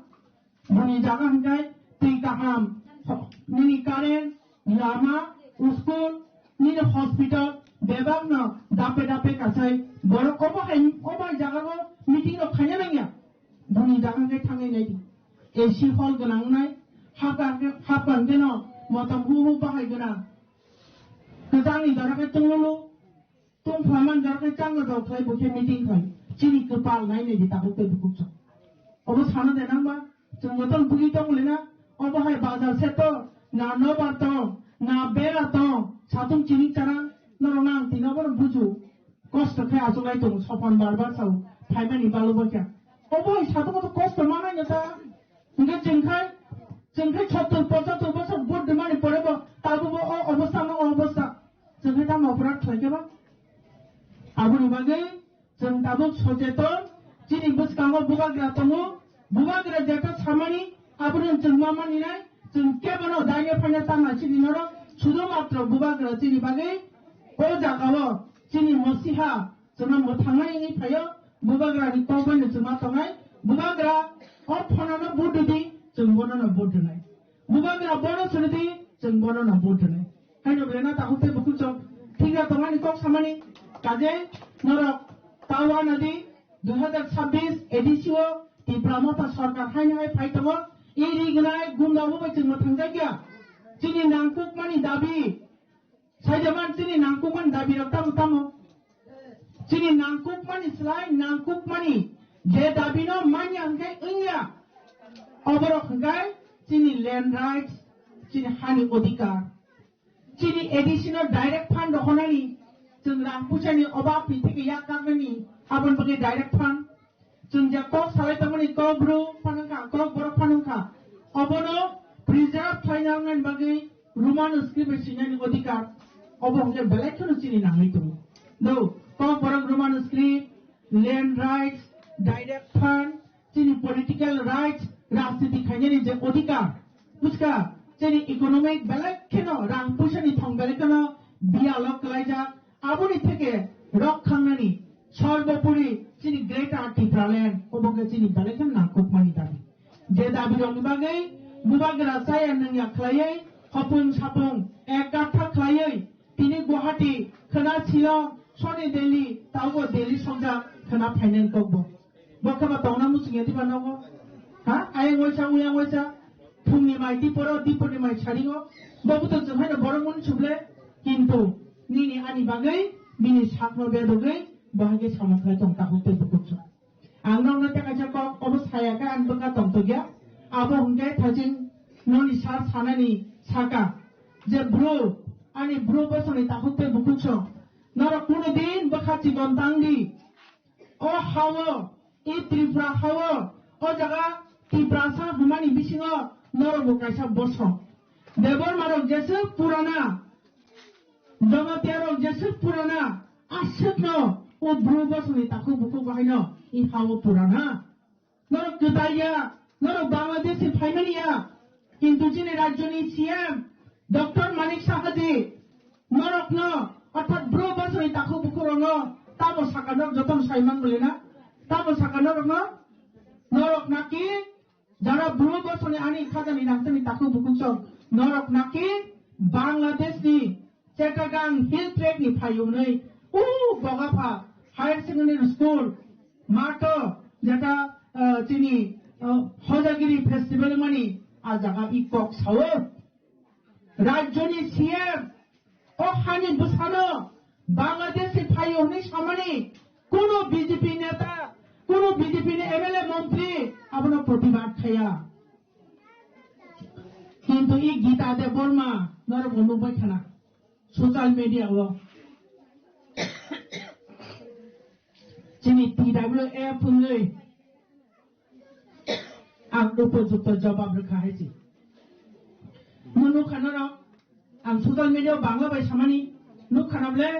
Boni jaga hwnkhe twi kaham, nini current, lama, school, nini hospital, bebak no dape dape kasai borok obo hai, obo hai jaga o meeting rok khaina nangya. Boni jaga hwnkhe thangwi naidi. A C hall gwnang wngnai, hapkha hapkha hwnkhe no motom hu hu bahai gwnang. Kwchangni jora khe tungulu. Tong khlaimani jora khe chang jok khlai bo khe meeting khai. Chini kwpal nai nai di tabuk tei bukuk chwng. Obo sana de nang ba? Chwng joto bugui tong le na. Obo hai bazar se to, na nobar tong, na bera tong, satung chini chara, norok nang tino bono buju. Kosto khe achuk lai tongo, sopan bar bar sao, phaimani balu bo khe. Obo hai satung to kosto manai no ta. Hingke chwng khai, chwng khai sottor pochattor bosor vote rwmani pore bo tabuk bo o obostha no o Tamo oporad khlai khe ba? Aboni bagwi chwng tabuk socheton, chini bwskango bubagra tongo, bubagra jeta samani, abono chwng ma maninai, chwng kebono daino phaina tangna chini norok, sudo matro bubagra chini bagwi o jagao chini mosiha chwngno mwthangnai wngwi phaio, bubagrani kok baino chwng ma tongnai, bubagra o phonano vote rwdi, chwng bonono vote rwnai. Bubagra bono swnwi di, chwng bonono vote rwnai. Haino belai no takhuk tei bukhuk chwng thikra tongmani kok samani. Kaje norok ta uanadi dui hazar chabbish A D C o Tipra Motha Sarkar haino hai phai tongo. I rignai gunda bo bai chwng mwthang jakya. Chini nangkukmani dabi. Saijaman chini nangkukmani dabi rok tamo tamo. Chini nangkukmani slai nangkukmani je dabi no manya hwnkhe wngya. Oborok hwnkhe chini land rights, chini hani odhikar. Chini A D C no direct fund rohornani, chwng rang puisani obab ni theke yak kaknani, aboni bagwi direct fund. Chwng je kok salai tongmani kok bru phano wngkha, kok borok phano wngkha. Obono preserve khlaina wngnani bagwi Roman script bai swinani odhikar. Obo hwnkhe belai kheno chini nangwi tongo. Do, kok borok Roman script, land rights, direct fund, chini political rights, rajniti khainani je odhikar. Buchka, chini economic belai kheno rang puisani thong belai kheno biyalo kwlaijak. Aboni theke rok khangnani sorbopori chini Greater Tipraland obo khe chini belai khe nangkukmani dabi. Je dabi rokni bagwi bubagra chaya nungya khlaiwi hopung sapung ek katha khlaiwi tini Guwahati khwna Shillong soni Delhi taubo Delhi songjak khwna phainani kokbo. Bo khe ba tongna muchungya diba nogo? Ha? Ayang waisa, uyang waisa. Phungni mai diporo, diporni mai saringo. Bo buto chwng haino borok mani chuble. Kintu nini ani bagwi bini sakno bedogwi bo hai khe samung khlai tong takhuk tei bukhuk chwng. Ang nokno tei kaisa kok obo saya khe ang bwkha tongtokya. Abo hwnkhe thajing noni sar sanani saka je bro, ani bro bosongni takhuk tei bukhuk chwng. Norok kuno din bwkha chikon tang di. O hao, i Tripura hao, o jaga Tiprasa hwnmani bisingo norokbo kaisa bosong. Debbarma rok jeswk purana, Jamatia rok jeswk purana, aswkno o bru bosongni takhuk bukhuk bahaino i hao purana. Norok kwtal ya, norok Bangladesh ni phaimani ya, kintu chini rajyoni C M Doctor Manik Saha ji norokno, orthat bru bosongni takhuk bukhuk rokno tamo saka norok jotono saiman bole na? Tamo saka norokno? Norok naki jara bru bosongni ani khajani nangtani takhuk bukhuk chwng, norok naki Bangladesh ni Chittagong Hill Tract ni phaiyungnwi, o Bogapha Higher Secondary School matho jeta, ah, chini, ah, Hojagiri Festival mani a jaga i kok sao. Rajyoni C M o hani bwsano Bangladesh ni phaio hwnwi samani kuno B J P neta, kuno B J P ni M L A montri abono protibad khaya. Kintu i Gita Debbarma norok bo nukbai khana social media o. Chini T W F hwnwi ang upojukto jawab rwkha hai se. Mo nukha norok, ang social media o Bangla bai samani nukha na bole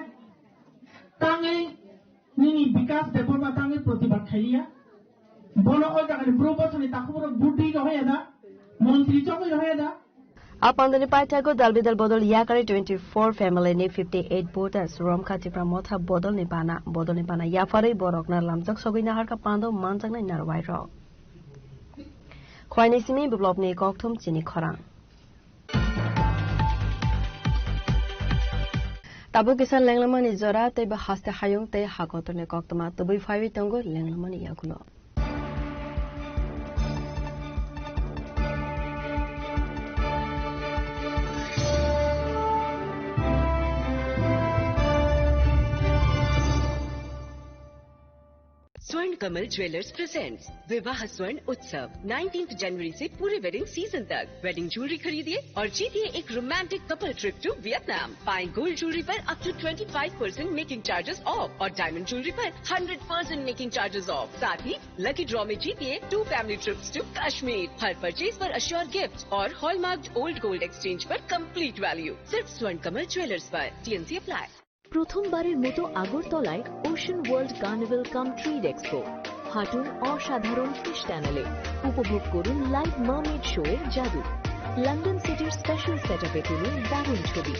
tangwi nini Bikas Debbarma tangwi protibad khailiya. Bono o jagani bru bosongni takhuk borok buddi rohoya da, montri chongwi rohoya da. A pandani paithago dal bidal bodol yakari twenty four family ni fifty eight voters romkha Tipra Motha bodolni bana. Bodolni bana yapharwi borokna lamjak sogwi naharkha pando manjaknai narwai rok. Khwaini simi biplopni kokthum chini khorang. Tabuk kisa lenglamani jora tei ba haste hayung tei hakotorni koktwma tubui phaiwi tongo lenglamani yagulo. Join Kamal jewellers presents विवाह स्वर्ण उत्सव, nineteenth जनवरी से पूरे wedding season तक। Wedding jewellery खरीदिए और जीतिए एक romantic couple trip to Vietnam. पाएं गोल्ड ज्वेलरी पर up to twenty five percent making charges off और डायमंड ज्वेलरी पर hundred percent making charges off. साथ ही लकी ड्रॉ में जीतिए two family trips to Kashmir. हर परचेज पर अश्योर गिफ्ट और हॉलमार्क्ड ओल्ड गोल्ड एक्सचेंज पर कंप्लीट वैल्यू। सिर्फ स्वर्ण कमल ज्वेलर्स पर। TNC apply. প্রথমবারের মতো আগরতলায় ওশান ওয়ার্ল্ড কার্নিভাল কাম ট্রেড এক্সপো। হাঁটুন অসাধারণ ফিশ টানেলে, উপভোগ করুন লাইভ মার্মেড শো এর জাদু। লন্ডন সিটির স্পেশাল সেট আপে তুলুন দারুণ ছবি।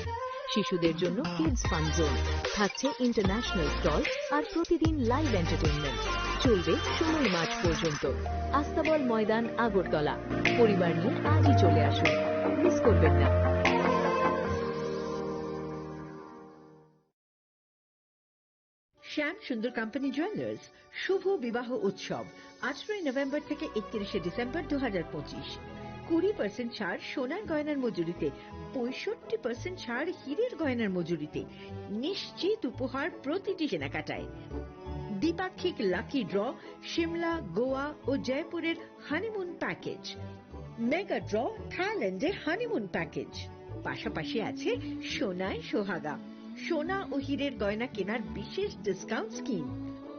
শিশুদের জন্য কিডস ফান জোন, থাকছে ইন্টারন্যাশনাল স্টল আর প্রতিদিন লাইভ এন্টারটেইনমেন্ট। চলবে ষোলোই মার্চ পর্যন্ত। আস্তাবল ময়দান, আগরতলা। পরিবার নিয়ে আজই চলে আসুন, মিস করবেন না। শ্যাম সুন্দর কোম্পানি জুয়েলার্স শুভ বিবাহ উৎসব, আঠারোই নভেম্বর থেকে একত্রিশে ডিসেম্বর দু হাজার পঁচিশ। কুড়ি পার্সেন্ট ছাড় সোনার গয়নার মজুরিতে, পঁয়ষট্টি পার্সেন্ট ছাড় হীরের গয়নার মজুরিতে, নিশ্চিত উপহার প্রতিটি কেনাকাটায়। দ্বিপাক্ষিক লাকি ড্র, সিমলা, গোয়া ও জয়পুরের হানিমুন প্যাকেজ, মেগা ড্র, থাইল্যান্ডে হানিমুন প্যাকেজ। পাশাপাশি আছে সোনায় সোহাগা, সোনা ও হীরের গয়না কেনার বিশেষ ডিসকাউন্ট স্কিম।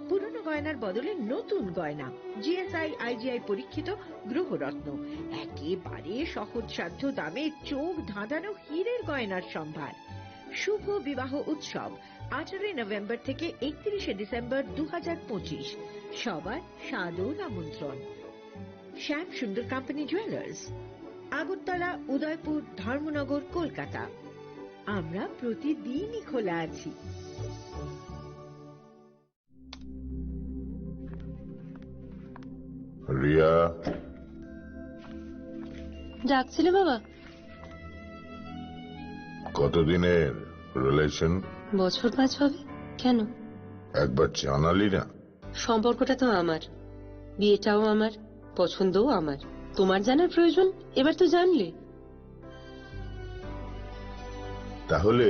পুরনো গয়নার বদলে নতুন গয়না, জিএসআই, আইজিআই পরীক্ষিত গ্রহরত্ন, একেবারে সহজসাধ্য দামে চোখ ধাঁধানো হীরের গয়নার সম্ভার। শুভ বিবাহ উৎসব, আঠারোই নভেম্বর থেকে একত্রিশে ডিসেম্বর দু হাজার পঁচিশ। সবার সাদর আমন্ত্রণ। শ্যাম সুন্দর কোম্পানি জুয়েলার্স, আগরতলা, উদয়পুর, ধর্মনগর, কলকাতা। আমরা প্রতিদিনই খোলা আছি। রিয়া। ডাকছিলে বাবা? কতদিনের রিলেশন? বছর পাঁচ হবে। কেন? একবার জানালি না। সম্পর্কটা তো আমার, বিয়েটাও আমার, পছন্দও আমার। তোমার জানার প্রয়োজন? এবার তো জানলে। তাহলে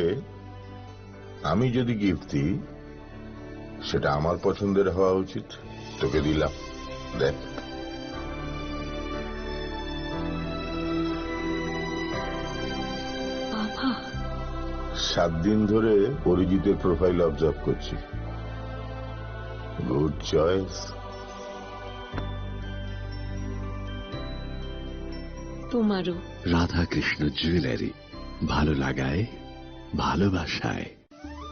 আমি যদি গিফট দিই, সেটা আমার পছন্দের হওয়া উচিত। তোকে দিলাম, দেখ। বাবা। সাত দিন ধরে অরিজিতের প্রোফাইল অবজার্ভ করছি। Good choice. তোমারও। রাধাকৃষ্ণ জুয়েলারি, ভালো লাগায়, ভালোবাসায়।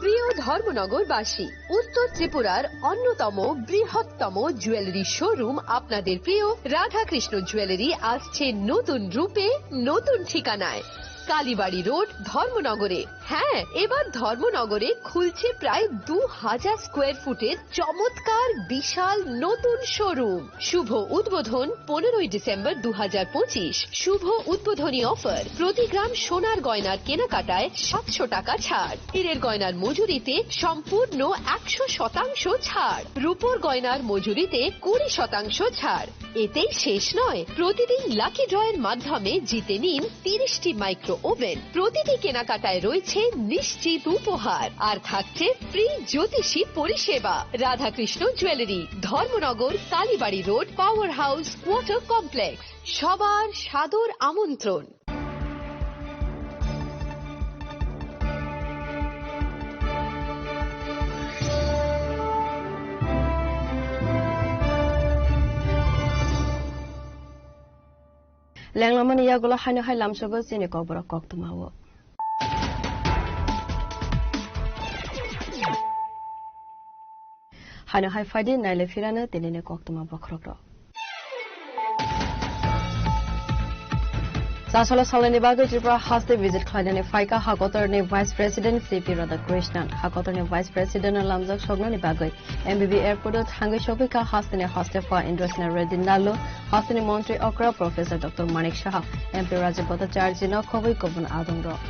প্রিয় ধর্মনগরবাসী, উত্তর ত্রিপুরার অন্যতম বৃহত্তম জুয়েলারি শোরুম আপনাদের প্রিয় রাধাকৃষ্ণ জুয়েলারি আসছে নতুন রূপে, নতুন ঠিকানায়। কালীবাড়ি রোড, ধর্মনগরে। হ্যাঁ, এবার ধর্মনগরে খুলছে প্রায় দু হাজার স্কোয়ার ফুটের চমৎকার বিশাল নতুন শোরুম। শুভ উদ্বোধন পনেরোই ডিসেম্বর দু হাজার পঁচিশ। শুভ উদ্বোধনী অফার, প্রতি গ্রাম সোনার গয়নার কেনাকাটায় সাতশো টাকা ছাড়, হীরের গয়নার মজুরিতে সম্পূর্ণ একশো শতাংশ ছাড়, রূপোর গয়নার মজুরিতে কুড়ি শতাংশ ছাড়। এতেই শেষ নয়, প্রতিদিন লাকি ড্রয়ের মাধ্যমে জিতে নিন তিরিশটি মাইক্রো ওভেন। প্রতিটি কেনাকাটায় রয়েছে নিশ্চিত উপহার, আর থাকছে ফ্রি জ্যোতিষী পরিষেবা। Radhakrishna jewellery, Dharmanagar, Kalibari road, power house, water complex. সবার সাদর আমন্ত্রণ। Lenglamani yagulo haino hai lamsogo chini kokborok koktwma o. Haino hai phaidi naile phirano tinini koktwma bokhorokrok. Chasalo salnani bagwi Tripura haste visit khlainani phaikha hakotorni Vice President C P Radhakrishnan. Hakotorni Vice President no lamjak soknani bagwi M B B airport o thangwi sogwikha hasteni haste pha Indrasena Reddy Nallu, hasteni montri okra Professor Doctor Manik Saha, M P Rajib Bhattacharjee no khobwi kubun adongrok.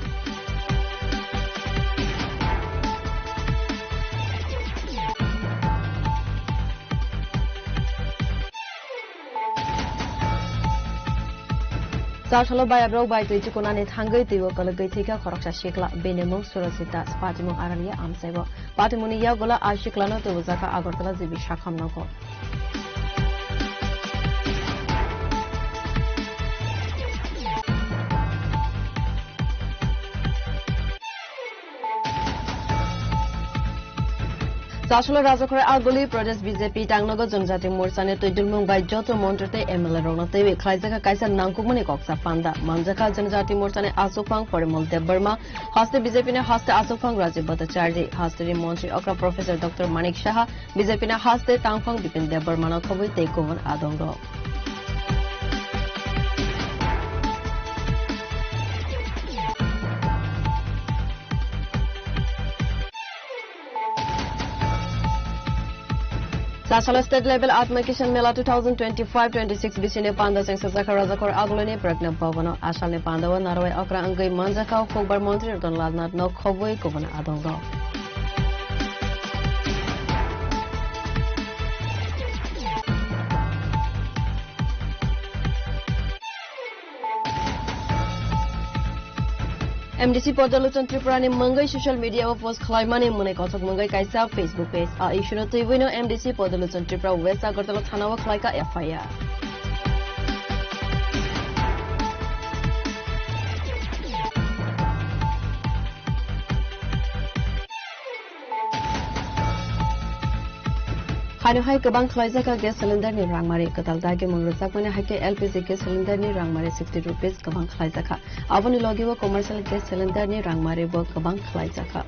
Chasalo bayabrok bai twi chukunani thangwi twibo kwlwgwi thwikha khoroksa sikla, bini mung Surajit Das, patimung Aralia amchaibo. Patimungni yagulo a siklano tubujaka Agartala G B Shakham nogo. Chasalo Rajakhor Aguli Pradesh B J P tangnogo Jonjati Morchani twi dulmung bai joto montri tei M L A rokno teiwi khlaijak kaisa nangkukmani koksa panda. Manjakha Jonjati Morchani Achukphang Porimol Debbarma, haste B J P ni haste Achukphang Rajiv Bhattacharjee, haste ni montri okra Professor Doctor Manik Saha, B J P ni haste tangphang Bipin Debbarma no khobwi tei kubun adongrok. Chasalo State Level Atma Kishan Mela two thousand twenty-five twenty-six bisini panda chengsa jakha Rajakhor Agulini Pragna Bhavano. Asalni pandao narwai okra wngwi manjakha Hukbar Montri Ratan Lal Nath no khobwi kubun adongrok. M D C Purjalochon Tripura ni mungwi social media o post khlaimani mwnwi kothok mungwi kaisa Facebook page. A issue no twiwi no M D C Purjalochon Tripura West Agartala thana o khlaika F I R. Haino hai kwbang khlaijak kha gas cylinder ni rangmari. Kwtal dagi mung rwjakmani hai khe L P G gas cylinder ni rangmari sixty rupees kwbang khlaijakha. Aboni logi o commercial gas cylinder ni rangmari bo kwbang khlaijakha.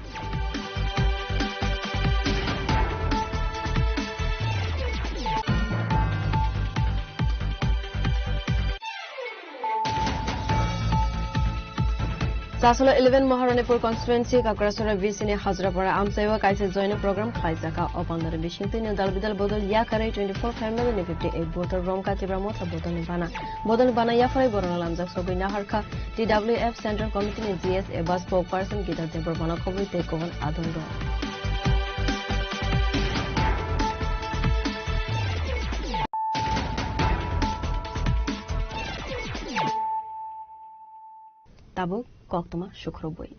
Chasalo eleven Maharanipur constituency Kakrasora V C ni Hajrapara amchaio kaisa join program khlaijakha. O pandani bisingtwi no dal bidal bodol yakarwi twenty-four family ni fifty-eight voter romkha Tipra Motha bodolni bana. Bodolni bana yapharwi borokno lamjak sogwi naharkha T W F Central Committee ni G S A ba spokesperson Gita Debbarmano khobwi tei kubun adongrok. Tabuk koktwma sukrubwi.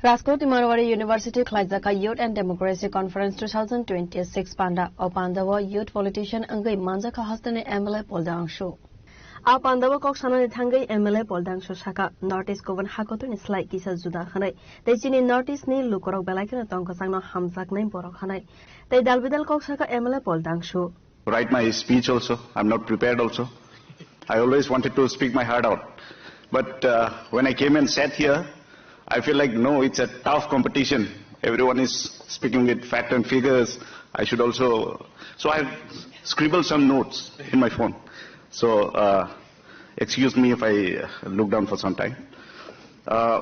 Rajkot ni Marwari University khlaijak kha Youth and Democracy Conference two thousand twenty-six panda. O panda o youth politician wngwi manjakha hasteni M L A Paul Dangshu. A panda o kok sanani thangwi M L A Paul Dangshu sakha, North East kubun hakotwini slai kisa juda hwnwi, tei chini North East ni lukurok belai kheno tongkwchangno hamjaknai borok hwnwi. Tei dalbidal kok sakha M L A Paul Dangshu. Write my speech also. I'm not prepared also. I always wanted to speak my heart out. But uh, when I came and sat here, I feel like, no, it's a tough competition. Everyone is speaking with fact and figures. I should also. So I scribbled some notes in my phone. So uh, excuse me if I uh, look down for some time. Uh,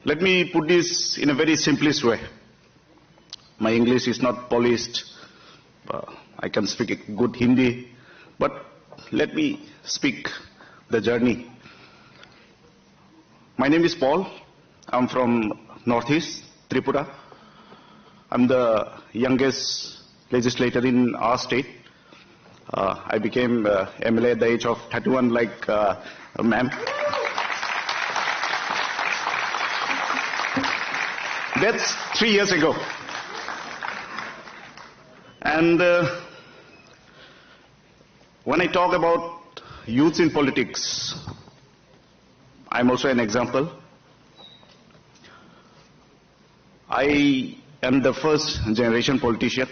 let me put this in a very simplest way. My English is not polished. Uh, I can speak a good Hindi, but let me speak the journey. My name is Paul. I'm from Northeast Tripura. I'm the youngest legislator in our state. Uh, I became uh, M L A at the age of thirty-one, like uh, ma'am. That's three years ago. And uh, when I talk about youths in politics, I'm also an example. I am the first generation politician,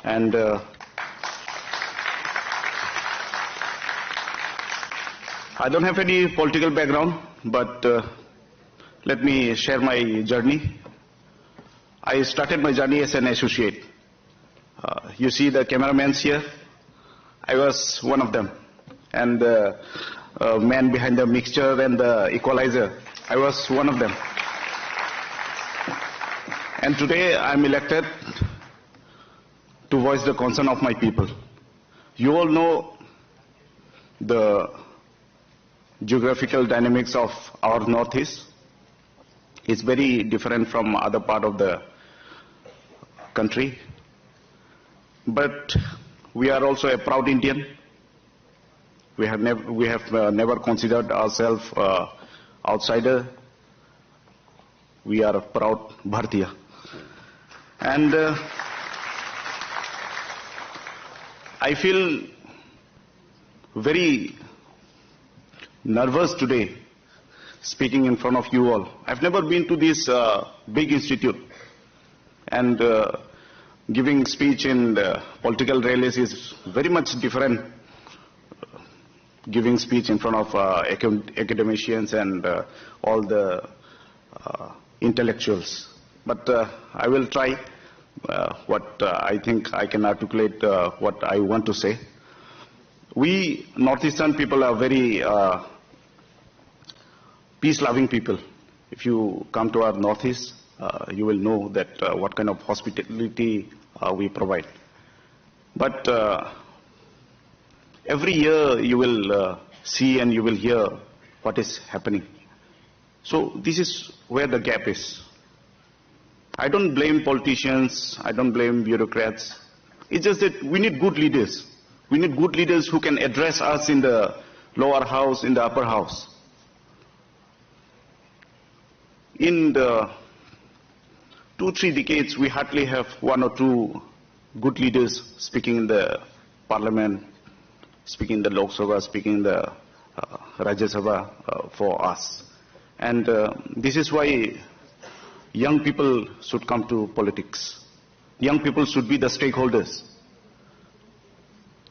and uh, I don't have any political background, but uh, let me share my journey. I started my journey as an associate. Uh, you see the cameramen here? I was one of them. And the uh, man behind the mixture and the equalizer, I was one of them. And today I'm elected to voice the concern of my people. You all know the geographical dynamics of our Northeast. It's very different from other part of the country. But We are also a proud Indian. We have nev- we have uh, never considered ourselves uh, outsider. We are a proud Bharatiya. And uh, I feel very nervous today speaking in front of you all. I've never been to this uh, big institute, and uh, giving speech in the political rallies is very much different. Giving speech in front of uh, acad- academicians and uh, all the uh, intellectuals. But uh, I will try uh, what uh, I think I can articulate uh, what I want to say. We Northeastern people are very uh, peace-loving people. If you come to our Northeast, uh, you will know that uh, what kind of hospitality uh, we provide. But uh, every year you will uh, see and you will hear what is happening. So this is where the gap is. I don't blame politicians, I don't blame bureaucrats. It's just that we need good leaders. We need good leaders who can address us in the lower house, in the upper house. In the two, three decades, we hardly have one or two good leaders speaking in the parliament, speaking in the Lok Sabha, speaking in the uh, Rajya Sabha uh, for us. And uh, this is why young people should come to politics. Young people should be the stakeholders.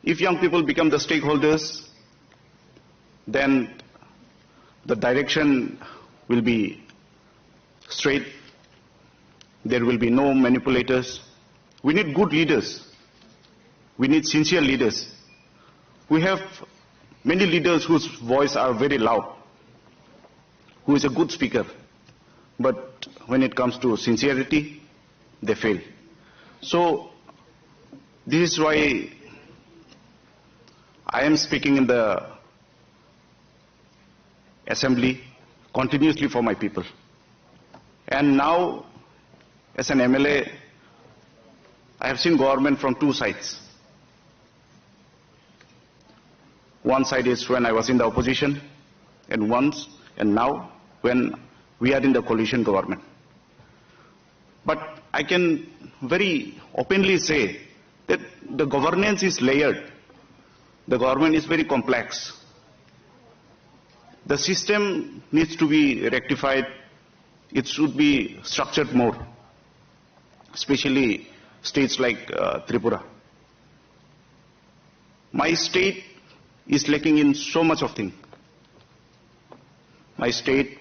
If young people become the stakeholders, then the direction will be straight. There will be no manipulators. We need good leaders. We need sincere leaders. We have many leaders whose voice are very loud, who is a good speaker, but when it comes to sincerity, they fail. So this is why I am speaking in the assembly continuously for my people. And now, as an M L A, I have seen government from two sides. One side is when I was in the opposition, and once, and now when we are in the coalition government. But I can very openly say that the governance is layered. The government is very complex. The system needs to be rectified. It should be structured more, especially states like uh, Tripura. My state is lacking in so much of things. My state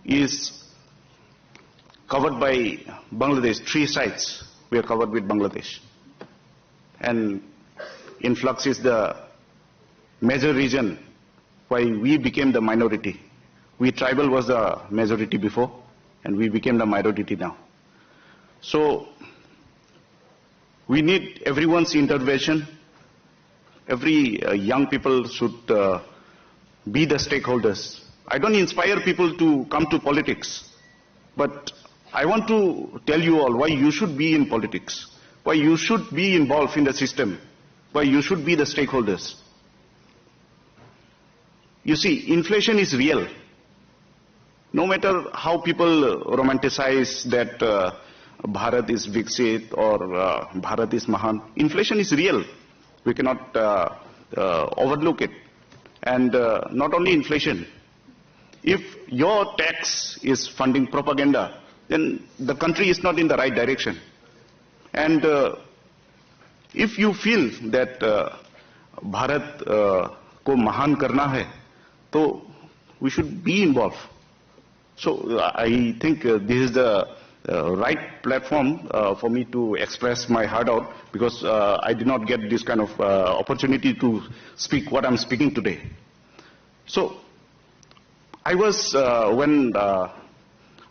is covered by Bangladesh, three sides we are covered with Bangladesh. And influx is the major reason why we became the minority. We tribal was the majority before, and we became the minority now. So we need everyone's intervention. Every uh, young people should uh, be the stakeholders. I don't inspire people to come to politics, but I want to tell you all why you should be in politics, why you should be involved in the system, why you should be the stakeholders. You see, inflation is real. No matter how people romanticize that uh, Bharat is Viksit or uh, Bharat is Mahan, inflation is real. We cannot uh, uh, overlook it. And uh, not only inflation, if your tax is funding propaganda, then the country is not in the right direction. And uh, if you feel that uh, Bharat uh, ko mahan karna hai, to we should be involved. So uh, I think uh, this is the uh, right platform uh, for me to express my heart out, because uh, I did not get this kind of uh, opportunity to speak what I'm speaking today. So I was, uh, when uh,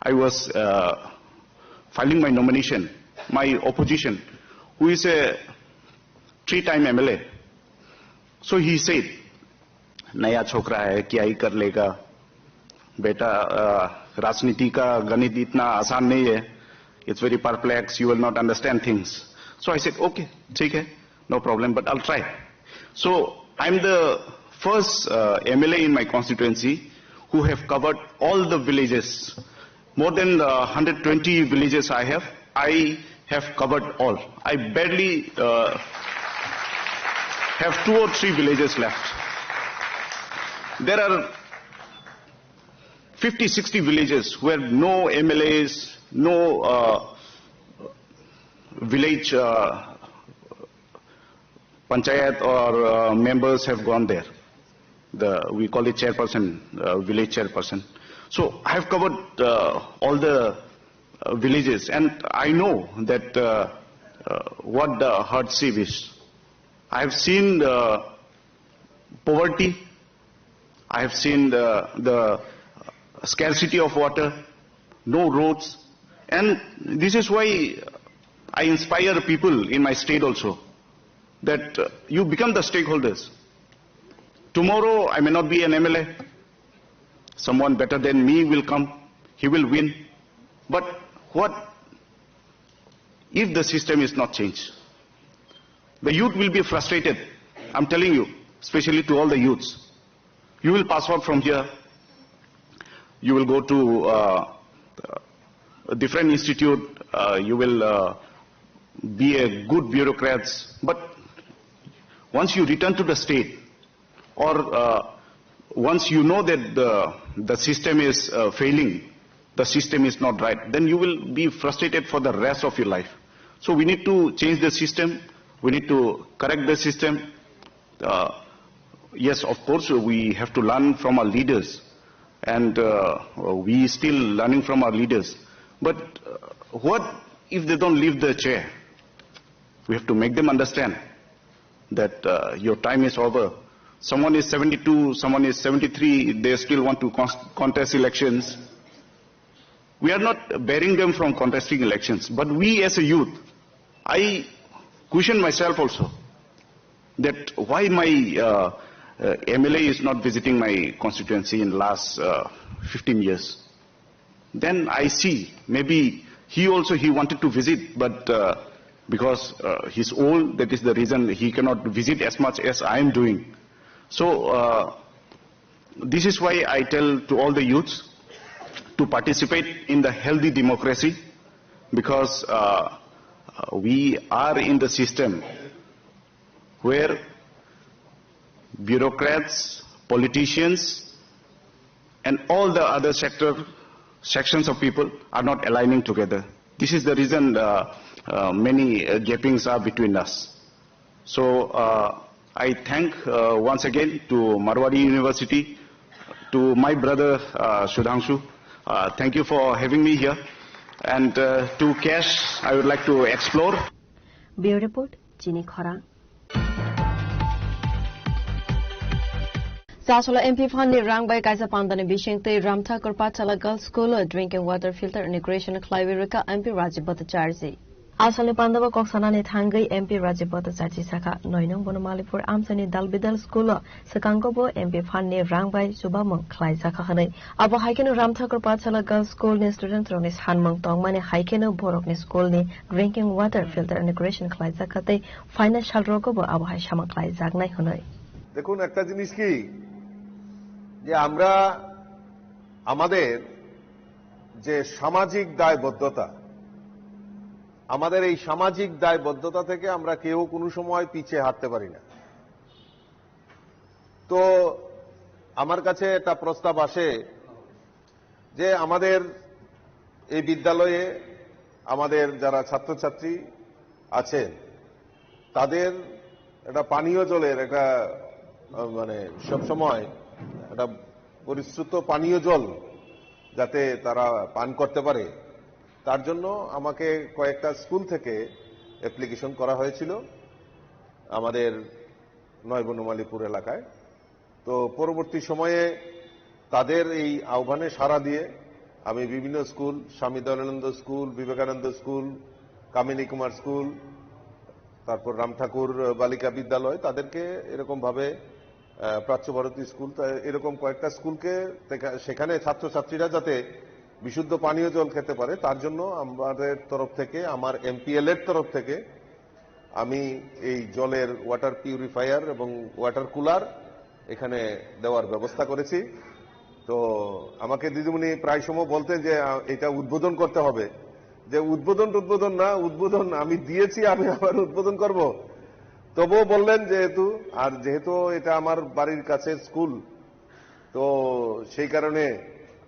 I was uh, filing my nomination, my opposition, who is a three-time M L A, so he said, "Naya chokra hai, kya hi kar lega? Beta, uh, rajniti ka ganit itna aasan nahi hai. It's very perplex. You will not understand things." So I said, "Okay, theek hai." No problem, but I'll try. So, I'm the first uh, M L A in my constituency who have covered all the villages. More than uh, one hundred twenty villages I have. I have covered all. I barely uh, have two or three villages left. There are fifty, sixty villages where no M L As, no uh, village uh, panchayat or uh, members have gone there. The, we call it chairperson, uh, village chairperson. So I have covered uh, all the uh, villages, and I know that uh, uh, what the hardship is. I have seen uh, poverty. I have seen the, the scarcity of water, no roads, and this is why I inspire people in my state also, that uh, you become the stakeholders. Tomorrow I may not be an M L A. Someone better than me will come. He will win. But what if the system is not changed? The youth will be frustrated. I'm telling you, especially to all the youths. You will pass out from here. You will go to uh, a different institute. Uh, you will uh, be a good bureaucrats. But once you return to the state, or uh, once you know that the, the system is uh, failing, the system is not right, then you will be frustrated for the rest of your life. So we need to change the system. We need to correct the system. Uh, yes, of course, we have to learn from our leaders, and uh, we still learning from our leaders. But uh, what if they don't leave the chair? We have to make them understand that uh, your time is over. Someone is seventy-two, someone is seventy-three, they still want to con- contest elections. We are not barring them from contesting elections, but we as a youth, I question myself also that why my uh, uh, M L A is not visiting my constituency in last uh, fifteen years. Then I see maybe he also he wanted to visit, but uh, because uh, he's old, that is the reason he cannot visit as much as I am doing. So uh, this is why I tell to all the youths to participate in the healthy democracy, because uh, uh, we are in the system where bureaucrats, politicians, and all the other sector sections of people are not aligning together. This is the reason uh, uh, many uh, gapings are between us. So uh, I thank uh, once again to Marwari University, to my brother uh, Sudhangshu. Uh, thank you for having me here. And uh, to cash, I would like to explore. Bureau Report, Chini Khorang. Chasolo M P phan ni rang bai kaisa panda ni bising twi Ramthakur Pachala Girls School o drinking water filter inauguration khlaiwi rwkha M P Rajiv Bhattacharjee. Asalni pandao kok sanani thangwi M P Rajiv Bhattacharjee sakha, noi nung bono Malipur amchaini Dalbidal School o swkango bo M P phan ni rang bai chubamung khlaijakha hwnwi. Abo hai kheno Ramthakur Pachala Girls School ni student rokni sanmung tongmani hai kheno borokni school ni drinking water filter inauguration khlaijakha tei phaina sal rogo bo abo hai samung khlaijaknai hwnwi. দেখুন, একটা জিনিস কি, যে আমরা আমাদের যে সামাজিক দায়বদ্ধতা, আমাদের এই সামাজিক দায়বদ্ধতা থেকে আমরা কেউ কোনো সময় পিছে হাঁটতে পারি না। তো আমার কাছে একটা প্রস্তাব আসে যে আমাদের এই বিদ্যালয়ে আমাদের যারা ছাত্রছাত্রী আছেন, তাদের একটা পানীয় জলের একটা, আহ, মানে, সবসময় একটা পরিশ্রুত পানীয় জল যাতে তারা পান করতে পারে, তার জন্য আমাকে কয়েকটা স্কুল থেকে অ্যাপ্লিকেশন করা হয়েছিল আমাদের নয় বনমালীপুর এলাকায়। তো পরবর্তী সময়ে তাদের এই আহ্বানে সাড়া দিয়ে আমি বিভিন্ন স্কুল, স্বামী দয়ানন্দ স্কুল, বিবেকানন্দ স্কুল, কামিনী কুমার স্কুল, তারপর রাম ঠাকুর বালিকা বিদ্যালয়, তাদেরকে এরকমভাবে, আহ, প্রাচ্য ভারতী স্কুল, তা এরকম কয়েকটা স্কুলকে তেকা-, সেখানে ছাত্রছাত্রীরা যাতে বিশুদ্ধ পানীয় জল খেতে পারে, তার জন্য আমাদের তরফ থেকে, আমার এমপিএল এর তরফ থেকে আমি এই জলের ওয়াটার পিউরিফায়ার এবং ওয়াটার কুলার এখানে দেওয়ার ব্যবস্থা করেছি। তো আমাকে দিদিমণি প্রায় সময় বলতেন যে, আহ, "এটা উদ্বোধন করতে হবে।" যে উদ্বোধন টুদ্বোধন না, উদ্বোধন আমি দিয়েছি, আমি আবার উদ্বোধন করব। তবুও বললেন যেহেতু, আর যেহেতু এটা আমার বাড়ির কাছে স্কুল, তো সেই কারণে,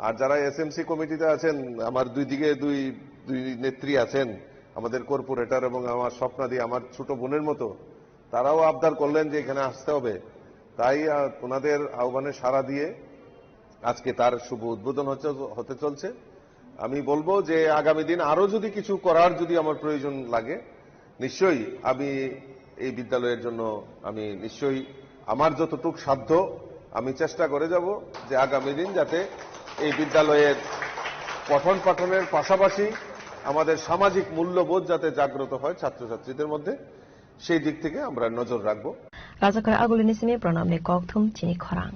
আর যারা এসএমসি কমিটিতে আছেন, আমার দুই দিকে দুই, দুই নেত্রী আছেন, আমাদের কর্পোরেটর এবং আমার স্বপ্নাদি, আমার ছোট বোনের মতো, তারাও আবদার করলেন যে এখানে আসতে হবে। তাই, আহ, ওনাদের আহ্বানে সাড়া দিয়ে আজকে তার শুভ উদ্বোধন হচ্ছে, হতে চলছে। আমি বলবো যে আগামী দিন আরো যদি কিছু করার যদি আমার প্রয়োজন লাগে, নিশ্চয়ই আমি এই বিদ্যালয়ের জন্য আমি নিশ্চয়ই আমার যতটুক সাধ্য আমি চেষ্টা করে যাব যে আগামী দিন যাতে এই বিদ্যালয়ের পঠন পাঠনের পাশাপাশি আমাদের সামাজিক মূল্যবোধ যাতে জাগ্রত হয় ছাত্রছাত্রীদের মধ্যে, সেই দিক থেকে আমরা নজর রাখবো। Rajakhar agulini simi pranamni kokthum chini khorang.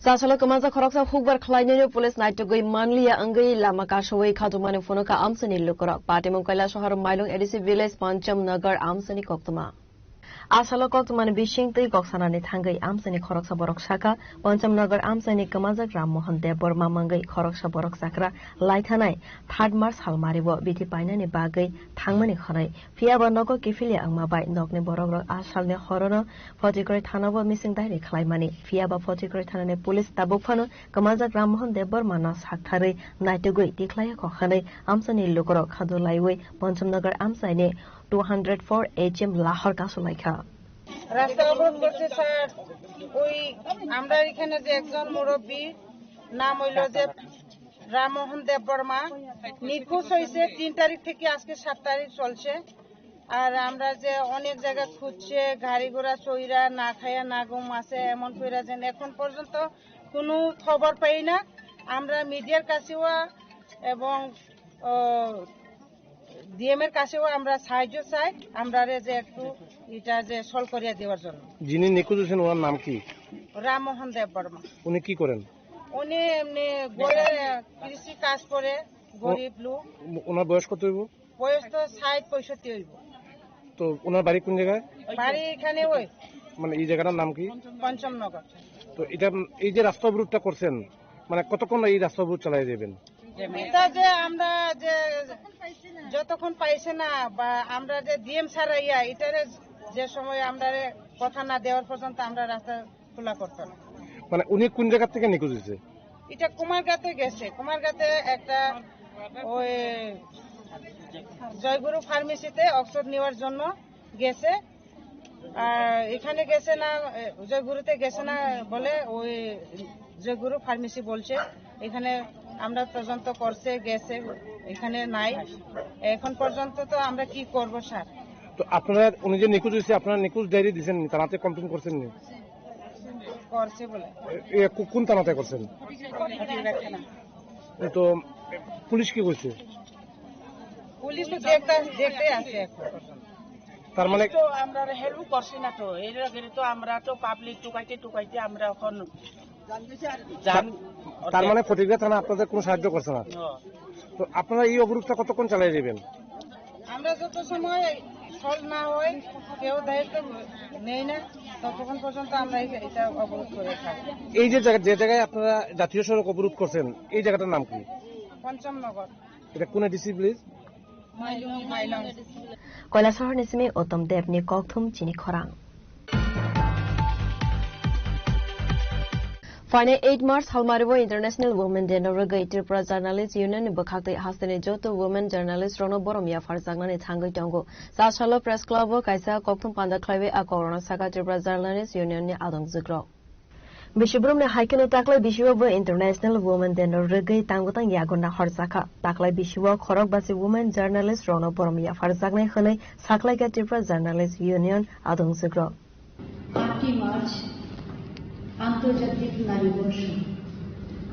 Chasalo kwmajak khoroksa hukbar khlainai police naitugwi manliya wngwi lama kasui khatumani phunuka amchaini lukurok. Patimung Kailasahar Mailung A D C village Pancham Nagar amchaini koktwma. Asalo koktwmani bising twi kok sanani thangwi amchaini khoroksa borok saka Pancham Nagar amchaini kwmajak Ram Mohan Debbarma mangwi khoroksa borok chakra laithanai third March salmario bithi painani bagwi thangmani khwnwi. Phiyaba nogo kiphilya wngma bai nokni borokrok a salni horono Photikroi thanao missing diary khlaimani. Phiyaba Photikroi thanani police tabuk phano kwmajak Ram Mohan Debbarmano saktharwi naitugwi tikhlaiya kok hwnwi amchaini lukurok khadulaiwi Pancham Nagar amchaini two hundred four H M lahor kasulaikha. রাস্তা অবরোধ করছে স্যার। ওই আমরা এখানে যে একজন মুরব্বী, নাম হইল যে রামমোহন দেব বর্মা, নিখোঁজ হয়েছে তিন তারিখ থেকে আজকে সাত তারিখ চলছে। আর আমরা যে অনেক জায়গা খুঁজছে, গাড়ি ঘোড়া চইরা, না খাইয়া না ঘুম আছে, এমন কইরা যেন এখন পর্যন্ত কোনো খবর পাই না। আমরা মিডিয়ার কাছেও এবং, ও, ডিএম এর কাছেও আমরা সাহায্য চাই, আমরারে যে একটু এটা যে সলভ করিয়া দেওয়ার জন্য। যিনি নিখোঁজ হয়েছেন, ওনার নাম কি? রামমোহন দেব বর্মা। উনি কি করেন? উনি এমনি ঘরে কৃষি কাজ করে, গরিব লোক। ও-, ওনার বয়স কত হইব? বয়স তো ষাট পঁয়ষট্টি হইব। তো ওনার বাড়ি কোন জায়গায়? বাড়ি এখানে ওই মানে এই জায়গাটার নাম কি? পঞ্চমনগর। তো এটা, এই যে রাস্তা অবরোধটা করছেন, মানে কতক্ষণ এই রাস্তা অবরোধ চালিয়ে যাবেন? এটা যে আমরা যে যতক্ষণ পাইছে না বা আমরা যে ডিএম স্যার আইয়া এটারে যে সময় আমরা কথা না দেওয়ার পর্যন্ত আমরা রাস্তা খোলা করতো না। মানে উনি কোন জায়গা থেকে নিখোঁজ হয়েছে? এটা কুমারঘাটে গেছে, কুমারঘাটে একটা ওই জয়গুরু ফার্মেসিতে ঔষধ নেওয়ার জন্য গেছে। আর এখানে গেছে না, এ, জয়গুরুতে গেছে না বলে ওই জয়গুরু ফার্মেসি বলছে, এখানে আমরা তদন্ত করছে, গেছে, এখানে নাই। এখন পর্যন্ত তো আমরা কি করব স্যার? তো আপনারা, উনি যে নিখোঁজ হয়েছে, আপনারা নিখোঁজ ডায়েরি দিয়েছেন নি? থানাতে কমপ্লেন করছেন নি? করছে বলে। এ, এ, কো-, কোন থানাতে করছেন? তো পুলিশ কি করছে? পুলিশ তো দেখতে, দেখতে আছে এখন পর্যন্ত। তার মানে তো আমরা হেল্প করছি না তো, এর আগে তো আমরা তো পাবলিক টুকাইতে টুকাইতে আমরা এখন জান। তার মানে ফটিকরা থানা আপনাদের কোনো সাহায্য করছে না? না। তো আপনারা এই অবরোধটা কতক্ষণ চালিয়ে যাবেন? আমরা যত সময় সলভ না হয়, কেউ দায়িত্ব নেই না, ততক্ষণ পর্যন্ত আমরা এই, এটা অবরোধ করে থাকি। এই যে জায়গা, যে জায়গায় আপনারা জাতীয় সড়ক অবরোধ করছেন, এই জায়গাটার নাম কি? পঞ্চমনগর। এটা কোন ADC please? Mailong, Mailong. Kailasahar ni simi Uttam Deb ni kokthum chini khorang. Phainai eight March salmario International Women Day no rwgwi Tripura Journalist Union ni bwkhaktwi hasteni joto women journalist rokno borom yapharjaknani thangwi tongo. Chasalo Press Club o kaisa kokthum panda khlaiwi a kokrokno sakha Tripura Journalist Union ni adong jwkrok. Bisibrumni hai kheno taklai bisio bo International Women Day no rwgwi tang bwtang yago nahorjakha. Taklai bisio khorok basi women journalist rokno borom yapharjaknai hwnwi sakhlaikha Tripura Journalist Union adong jwkrok. আটই মার্চ আন্তর্জাতিক নারী বর্ষ।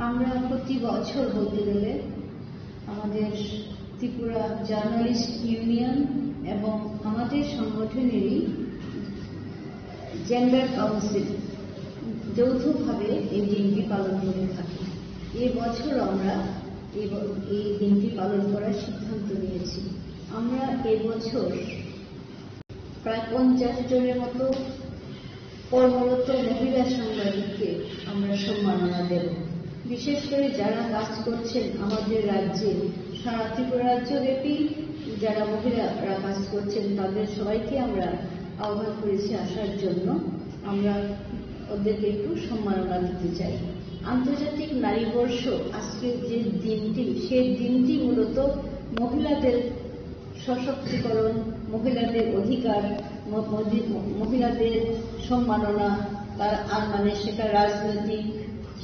আমরা প্রতি বছর বলতে গেলে আমাদের ত্রিপুরা জার্নালিস্ট ইউনিয়ন এবং আমাদের সংগঠনেরই জেন্ডার কাউন্সিল যৌথভাবে এই দিনটি পালন করে থাকি। এ বছর আমরা এই ব-, এই দিনটি পালন করার সিদ্ধান্ত নিয়েছি। আমরা এবছর প্রায় পঞ্চাশ জনের মতো কর্মরত মহিলা সাংবাদিককে আমরা সম্মাননা দেব। বিশেষ করে যারা কাজ করছেন আমাদের রাজ্যে, সারা ত্রিপুরা রাজ্যব্যাপী যারা মহিলারা কাজ করছেন, তাদের সবাইকে আমরা আহ্বান করেছি আসার জন্য। আমরা ওদেরকে একটু সম্মাননা দিতে চাই। আন্তর্জাতিক নারী বর্ষ, আজকের যে দিনটি, সেই দিনটি মূলত মহিলাদের সশক্তিকরণ, মহিলাদের অধিকার, ম-, মহি-, মহিলাদের সম্মাননা, তার আর মানে সেটা রাজনৈতিক,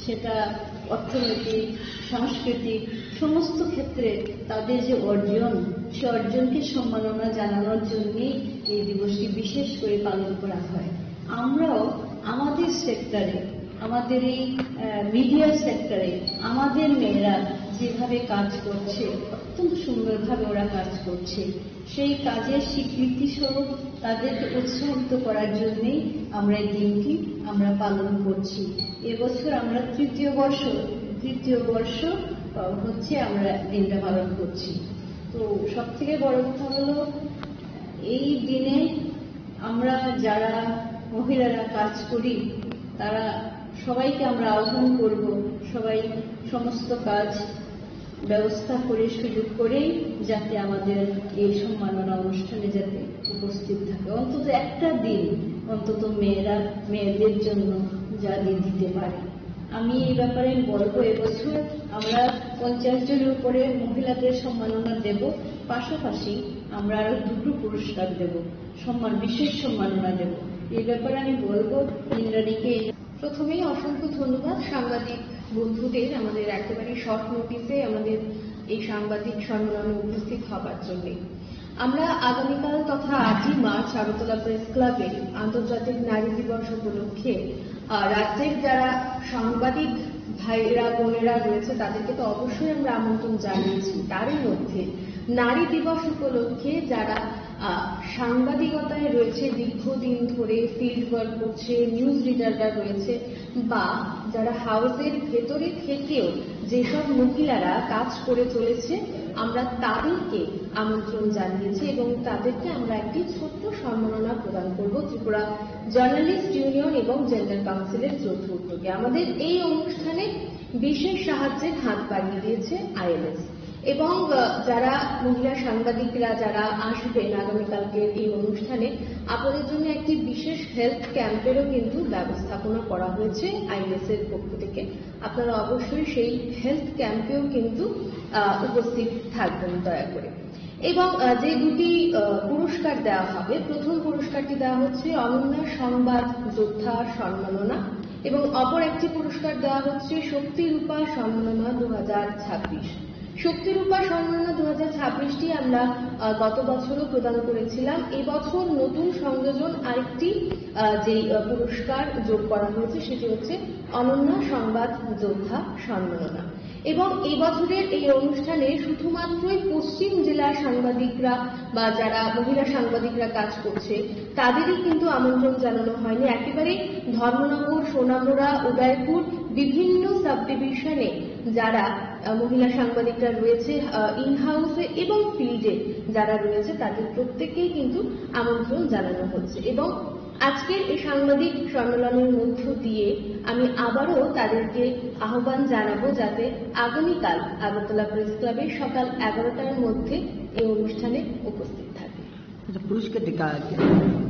সেটা অর্থনৈতিক, সাংস্কৃতিক, সমস্ত ক্ষেত্রে তাদের যে অর্জন, সে অর্জনকে সম্মাননা জানানোর জন্যেই এই দিবসটি বিশেষ করে পালন করা হয়। আমরাও আমাদের সেক্টরে, আমাদের এই, আহ, মিডিয়া সেক্টরে আমাদের মেয়েরা যেভাবে কাজ করছে, অত্যন্ত সুন্দরভাবে ওরা কাজ করছে, সেই কাজের স্বীকৃতি স্বরূপ তাদেরকে উৎসাহিত করার জন্যই আমরা এই দিনটি আমরা পালন করছি। এবছর আমরা তৃতীয় বর্ষ, তৃতীয় বর্ষ, আহ, হচ্ছে আমরা দিনটা পালন করছি। তো সব থেকে বড় কথা হলো, এই দিনে আমরা যারা মহিলারা কাজ করি, তারা সবাইকে আমরা আহ্বান করব, সবাই সমস্ত কাজ ব্যবস্থা করে, সুযোগ করেই যাতে আমাদের এই সম্মাননা অনুষ্ঠানে যাতে উপস্থিত থাকে, অন্তত একটা দিন অন্তত মেয়েরা মেয়েদের জন্য যাতে দিতে পারে। আমি এই ব্যাপারে বলবো, এবছর আমরা পঞ্চাশ জনের উপরে মহিলাদের সম্মাননা দেব, পাশাপাশি আমরা আরো দুটো পুরস্কার দেব, সম্মান, বিশেষ সম্মাননা দেব। এই ব্যাপারে আমি বলবো ইন্দ্রাণীকে। প্রথমেই অসংখ্য ধন্যবাদ সাংবাদিক বন্ধুদের, আমাদের একেবারে শর্ট নোটিসে আমাদের এই সাংবাদিক সম্মেলনে উপস্থিত হবার জন্য। আমরা আগামীকাল তথা আটই মার্চ আগরতলা প্রেস ক্লাবে আন্তর্জাতিক নারী দিবস উপলক্ষে, আহ, রাজ্যের যারা সাংবাদিক ভাইরা বোনেরা রয়েছে, তাদেরকে তো অবশ্যই আমরা আমন্ত্রণ জানিয়েছি। তারই মধ্যে নারী দিবস উপলক্ষে যারা, আহ, সাংবাদিকতায় রয়েছে, দীর্ঘদিন ধরে ফিল্ড ওয়ার্ক করছে, নিউজ রিডাররা রয়েছে, বা যারা হাউসের ভেতরে থেকেও যেসব মহিলারা কাজ করে চলেছে, আমরা তাদেরকে আমন্ত্রণ জানিয়েছি এবং তাদেরকে আমরা একটি ছোট্ট সম্মাননা প্রদান করব ত্রিপুরা জার্নালিস্ট ইউনিয়ন এবং জেন্ডার কাউন্সিলের যৌথ উদ্যোগে। আমাদের এই অনুষ্ঠানে বিশেষ সাহায্যের হাত বাড়িয়ে দিয়েছে আইএলএস এবং, আহ, যারা মহিলা সাংবাদিকরা যারা আসবেন আগামীকালকে এই অনুষ্ঠানে, আপনাদের জন্য একটি বিশেষ হেলথ ক্যাম্পেরও কিন্তু ব্যবস্থাপনা করা হয়েছে আইএলএস এর পক্ষ থেকে। আপনারা অবশ্যই সেই হেলথ ক্যাম্পেও কিন্তু, আহ, উপস্থিত থাকবেন দয়া করে। এবং, আহ, যে দুটি, আহ, পুরস্কার দেওয়া হবে, প্রথম পুরস্কারটি দেওয়া হচ্ছে অনন্যা সংবাদ যোদ্ধা সম্মাননা এবং অপর একটি পুরস্কার দেওয়া হচ্ছে শক্তিরূপা সম্মাননা দু হাজার ছাব্বিশ। শক্তিরূপা সম্মাননা দু হাজার ছাব্বিশটি আমরা, আহ, গত বছরও প্রদান করেছিলাম। এবছর নতুন সংযোজন আরেকটি, আহ, যেই, আহ, পুরস্কার যোগ করা হয়েছে, সেটি হচ্ছে অনন্যা সংবাদ যোদ্ধা সম্মাননা। এবং এই বছরের এই অনুষ্ঠানে শুধুমাত্রই পশ্চিম জেলার সাংবাদিকরা বা যারা মহিলা সাংবাদিকরা কাজ করছে, তাদেরই কিন্তু আমন্ত্রণ জানানো হয়নি। একেবারে ধর্মনগর, সোনামুড়া, উদয়পুর, বিভিন্ন সাব ডিভিশনে যারা, আহ, মহিলা সাংবাদিকরা রয়েছে, আহ, ইন হাউসে এবং ফিল্ডে যারা রয়েছে, তাদের প্রত্যেকেই কিন্তু আমন্ত্রণ জানানো হচ্ছে। এবং আজকের এই সাংবাদিক সম্মেলনের মধ্য দিয়ে আমি আবারও তাদেরকে আহ্বান জানাবো, যাতে আগামীকাল আগরতলা প্রেস ক্লাবে সকাল এগারোটার মধ্যে এই অনুষ্ঠানে উপস্থিত থাকে। আচ্ছা, পুরস্কারটি কা-,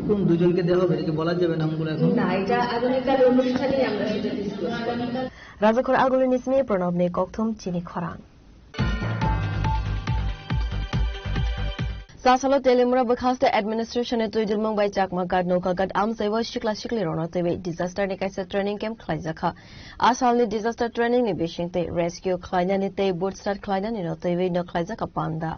কোন দুজনকে দেওয়া হবে, এটা কি বলা যাবে নামগুলো এখন? না, এটা আগামীকাল অনুষ্ঠানেই আমরা সেটা ডিসক্লোজ করব। Rajakhor Agulini simi Pranabni kokthum chini khorang. Sasalo Telimura bwkhaste administration ni twidulmung bai Chakma Ghat, Nokha Ghat amchaibo sikla sikli rokno twiwi disaster ni kaisa training camp khlaijakha. A salni disaster training ni bisingtwi rescue khlainani tei boat start khlainani no twiwi no khlaijakha panda.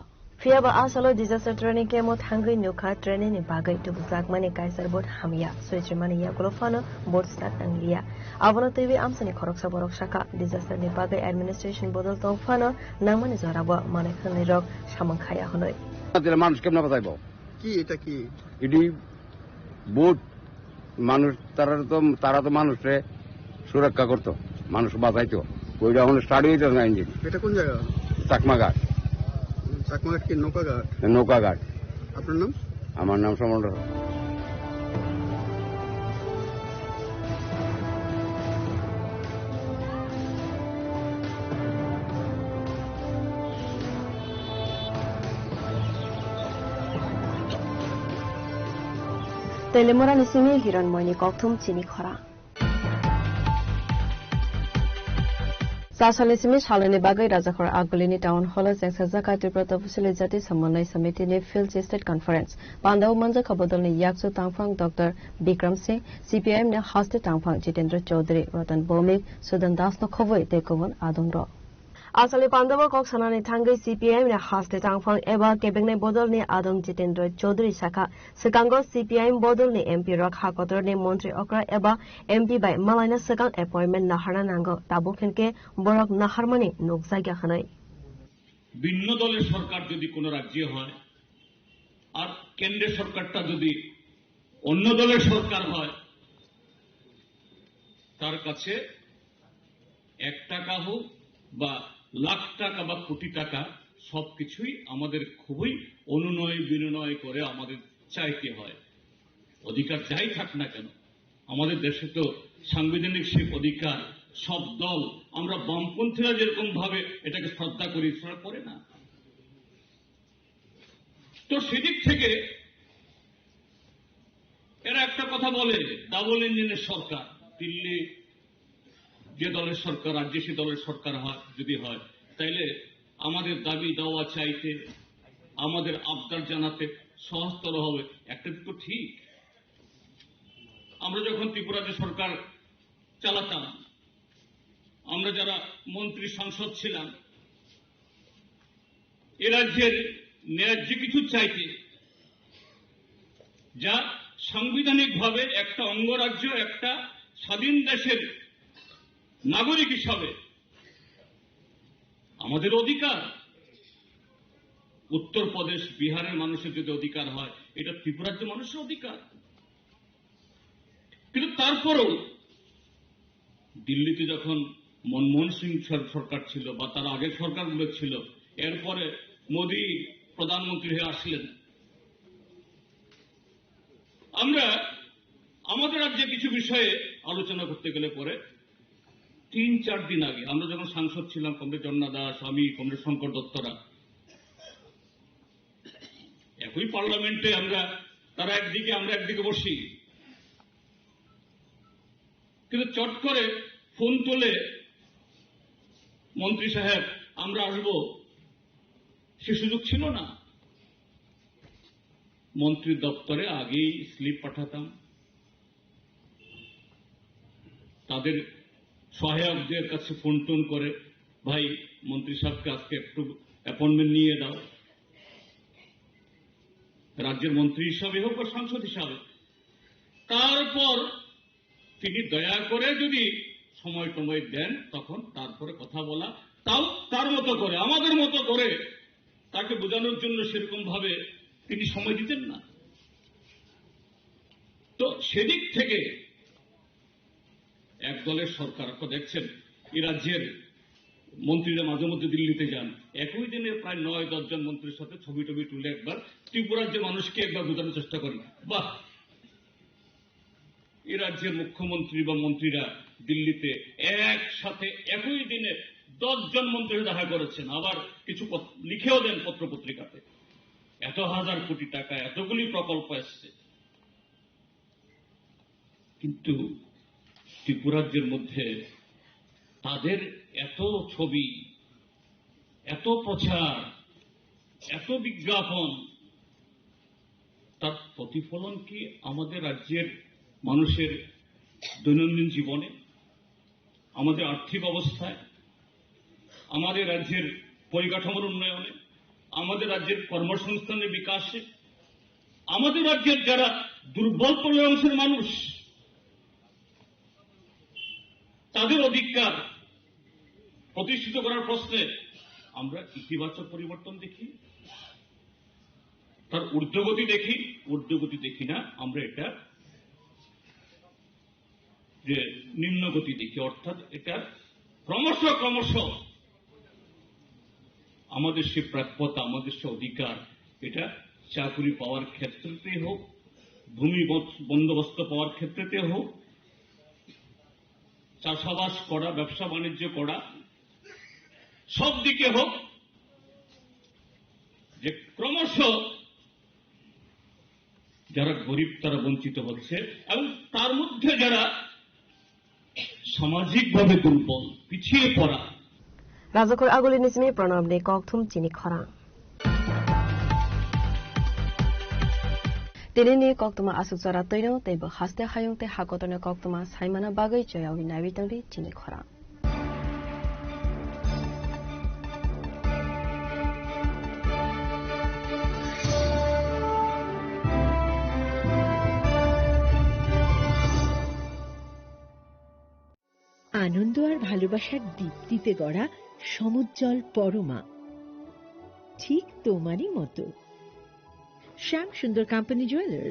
Phiyaba a salo disaster training camp o thangwi nukha training ni bagwi tubujakmani kaisa boat hamya, swijrimani yagulo phano boat start nangliya. Abono twiwi amchaini khoroksa borok sakha, disaster ni bagwi administration bodol tong phano nangmani jorabo manwi khwnwi rok samung khaya hwnwi. Tile manush kemna bachaibo? Ki eta ki? Idi boat manush tara to, tara to manush re surakka korto, manush bachaito. ওইটা এখন স্টার্ট হইতেছে না ইঞ্জিন। এটা কোন জায়গা? চাকমাঘাট। চাকমাঘাট কি নৌকাঘাট? নৌকাঘাট। আপনার নাম? আমার নাম সমর। Telemorani simi Hironmoini kokthum chini khorang. Cha salni simi salnini bagwi Rajakhor Agulini Town Hall o chengsa jaka Tripura Tapasili Jati Samanai Samiti ni Field State Conference. Pandao manjakha bodolni yakchu tangphang Doctor Bikram Singh, C P I M ni haste tangphang Jitendra Chaudhary, Ratan Bhowmik, Sudan Das no khobwi tei kubun adongrok. Asali pandao kok sanani thangwi C P I M ni haste tangphang eba kebengnai bodolni adong Jitendra Chaudhary sakha, swkango C P I M bodolni M P rok ha kotorni montri okra eba M P bai malaina swkang appointment naharna nango, tabuk hinkhe borok naharmani nukjakya hwnwi. ভিন্ন দলের সরকার যদি কোনো রাজ্যে হয় আর কেন্দ্রের সরকারটা যদি অন্য দলের সরকার হয়, তার কাছে এক টাকা হোক বা লাখ টাকা বা কোটি টাকা, সবকিছুই আমাদের খুবই অনুনয় বিনয় করে আমাদের চাইতে হয়। অধিকার যাই থাক না কেন, আমাদের দেশে তো সাংবিধানিক সেই অধিকার, সব দল, আমরা বামপন্থীরা যেরকম ভাবে এটাকে শ্রদ্ধা করি, তারা করে না। তো সেদিক থেকে এরা একটা কথা বলে, ডাবল ইঞ্জিনের সরকার, দিল্লি যে দলের সরকার, রাজ্যে সে দলের সরকার হয়, যদি হয়, তাইলে আমাদের দাবি দাওয়া চাইতে, আমাদের আবদার জানাতে সহজতর হবে। একটা দিক তো ঠিক, আমরা যখন ত্রিপুরাতে সরকার চালাতাম, আমরা যারা মন্ত্রী সাংসদ ছিলাম, এ রাজ্যের ন্যায্য কিছু চাইতে, যা সাংবিধানিকভাবে একটা অঙ্গরাজ্য, একটা স্বাধীন দেশের নাগরিক হিসাবে আমাদের অধিকার। উত্তরপ্রদেশ, বিহারের মানুষের যদি অধিকার হয়, এটা ত্রিপুরার যে মানুষের অধিকার। কিন্তু তারপরেও দিল্লিতে যখন মনমোহন সিং সর-, সরকার ছিল বা তার আগের সরকারগুলো ছিল, এরপরে মোদি প্রধানমন্ত্রী হয়ে আসলেন, আমরা আমাদের রাজ্যে কিছু বিষয়ে আলোচনা করতে গেলে পরে তিন চার দিন আগে আমরা যখন সাংসদ ছিলাম, কমরেড জন্না দাস, আমি, কমরেড শঙ্কর দত্তরা, একই পার্লামেন্টে আমরা, তারা একদিকে, আমরা একদিকে বসি, কিন্তু চট করে ফোন তুলে মন্ত্রী সাহেব, আমরা আসবো, সে সুযোগ ছিল না। মন্ত্রীর দপ্তরে আগেই স্লিপ পাঠাতাম, তাদের সহায়কদের কাছে ফোন টোন করে, "ভাই, মন্ত্রী সাহেবকে আজকে একটু অ্যাপয়েন্টমেন্ট নিয়ে দাও।" রাজ্যের মন্ত্রী হিসাবে হোক বা সাংসদ হিসাবে, তারপর তিনি দয়া করে যদি সময় টময় দেন, তখন তারপরে কথা বলা, তাও তার মতো করে, আমাদের মতো করে তাকে বোঝানোর জন্য সেরকম ভাবে তিনি সময় দিতেন না। তো সেদিক থেকে এক দলের সরকার, আপনারা দেখছেন, এই রাজ্যের মন্ত্রীরা মাঝে মধ্যে দিল্লিতে যান, একই দিনে প্রায় নয় দশ জন মন্ত্রীর সাথে ছবি টবি তুলে একবার ত্রিপুরার যে মানুষকে একবার বোঝানোর চেষ্টা করেন। বাহ, এই রাজ্যের মুখ্যমন্ত্রী বা মন্ত্রীরা দিল্লিতে একসাথে একই দিনে দশ জন মন্ত্রীর দেখা করেছেন, আবার কিছু পত-, লিখেও দেন পত্র পত্রিকাতে, এত হাজার কোটি টাকা, এতগুলি প্রকল্প এসছে। কিন্তু ত্রিপুরাজ্যের মধ্যে তাদের এত ছবি, এত প্রচার, এত বিজ্ঞাপন, তার প্রতিফলন কি আমাদের রাজ্যের মানুষের দৈনন্দিন জীবনে, আমাদের আর্থিক অবস্থায়, আমাদের রাজ্যের পরিকাঠামোর উন্নয়নে, আমাদের রাজ্যের কর্মসংস্থানের বিকাশে, আমাদের রাজ্যের যারা দুর্বল পরিবার অংশের মানুষ, তাদের অধিকার প্রতিষ্ঠিত করার প্রশ্নে আমরা ইতিবাচক পরিবর্তন দেখি, তার ঊর্ধ্বগতি দেখি, ঊর্ধ্বগতি দেখি না, আমরা এটা যে নিম্নগতি দেখি, অর্থাৎ এটা ক্রমশ ক্রমশ আমাদের সে প্রাপ্যতা, আমাদের সে অধিকার, এটা চাকুরি পাওয়ার ক্ষেত্রেতে হোক, ভূমি বন-, বন্দোবস্ত পাওয়ার ক্ষেত্রেতে হোক, চাষাবাস করা, ব্যবসা বাণিজ্য করা, সব দিকে হোক, যে ক্রমশ যারা গরিব তারা বঞ্চিত হচ্ছে এবং তার মধ্যে যারা সামাজিকভাবে দুর্বল, পিছিয়ে পড়া, Rajakhor agulini simi Pranabni kokthum chini khorang. Tinini koktwma aswk jora twino tei bo haste hayung tei hakotorni koktwma saimana bagwi choyawi naiwi tongdi chini khorang. আনন্দ আর ভালোবাসার দীপ্তিতে গড়া সমুজ্জ্বল পরমা, ঠিক তোমারই মতো। শ্যাম সুন্দর কোম্পানি জুয়েলার্স।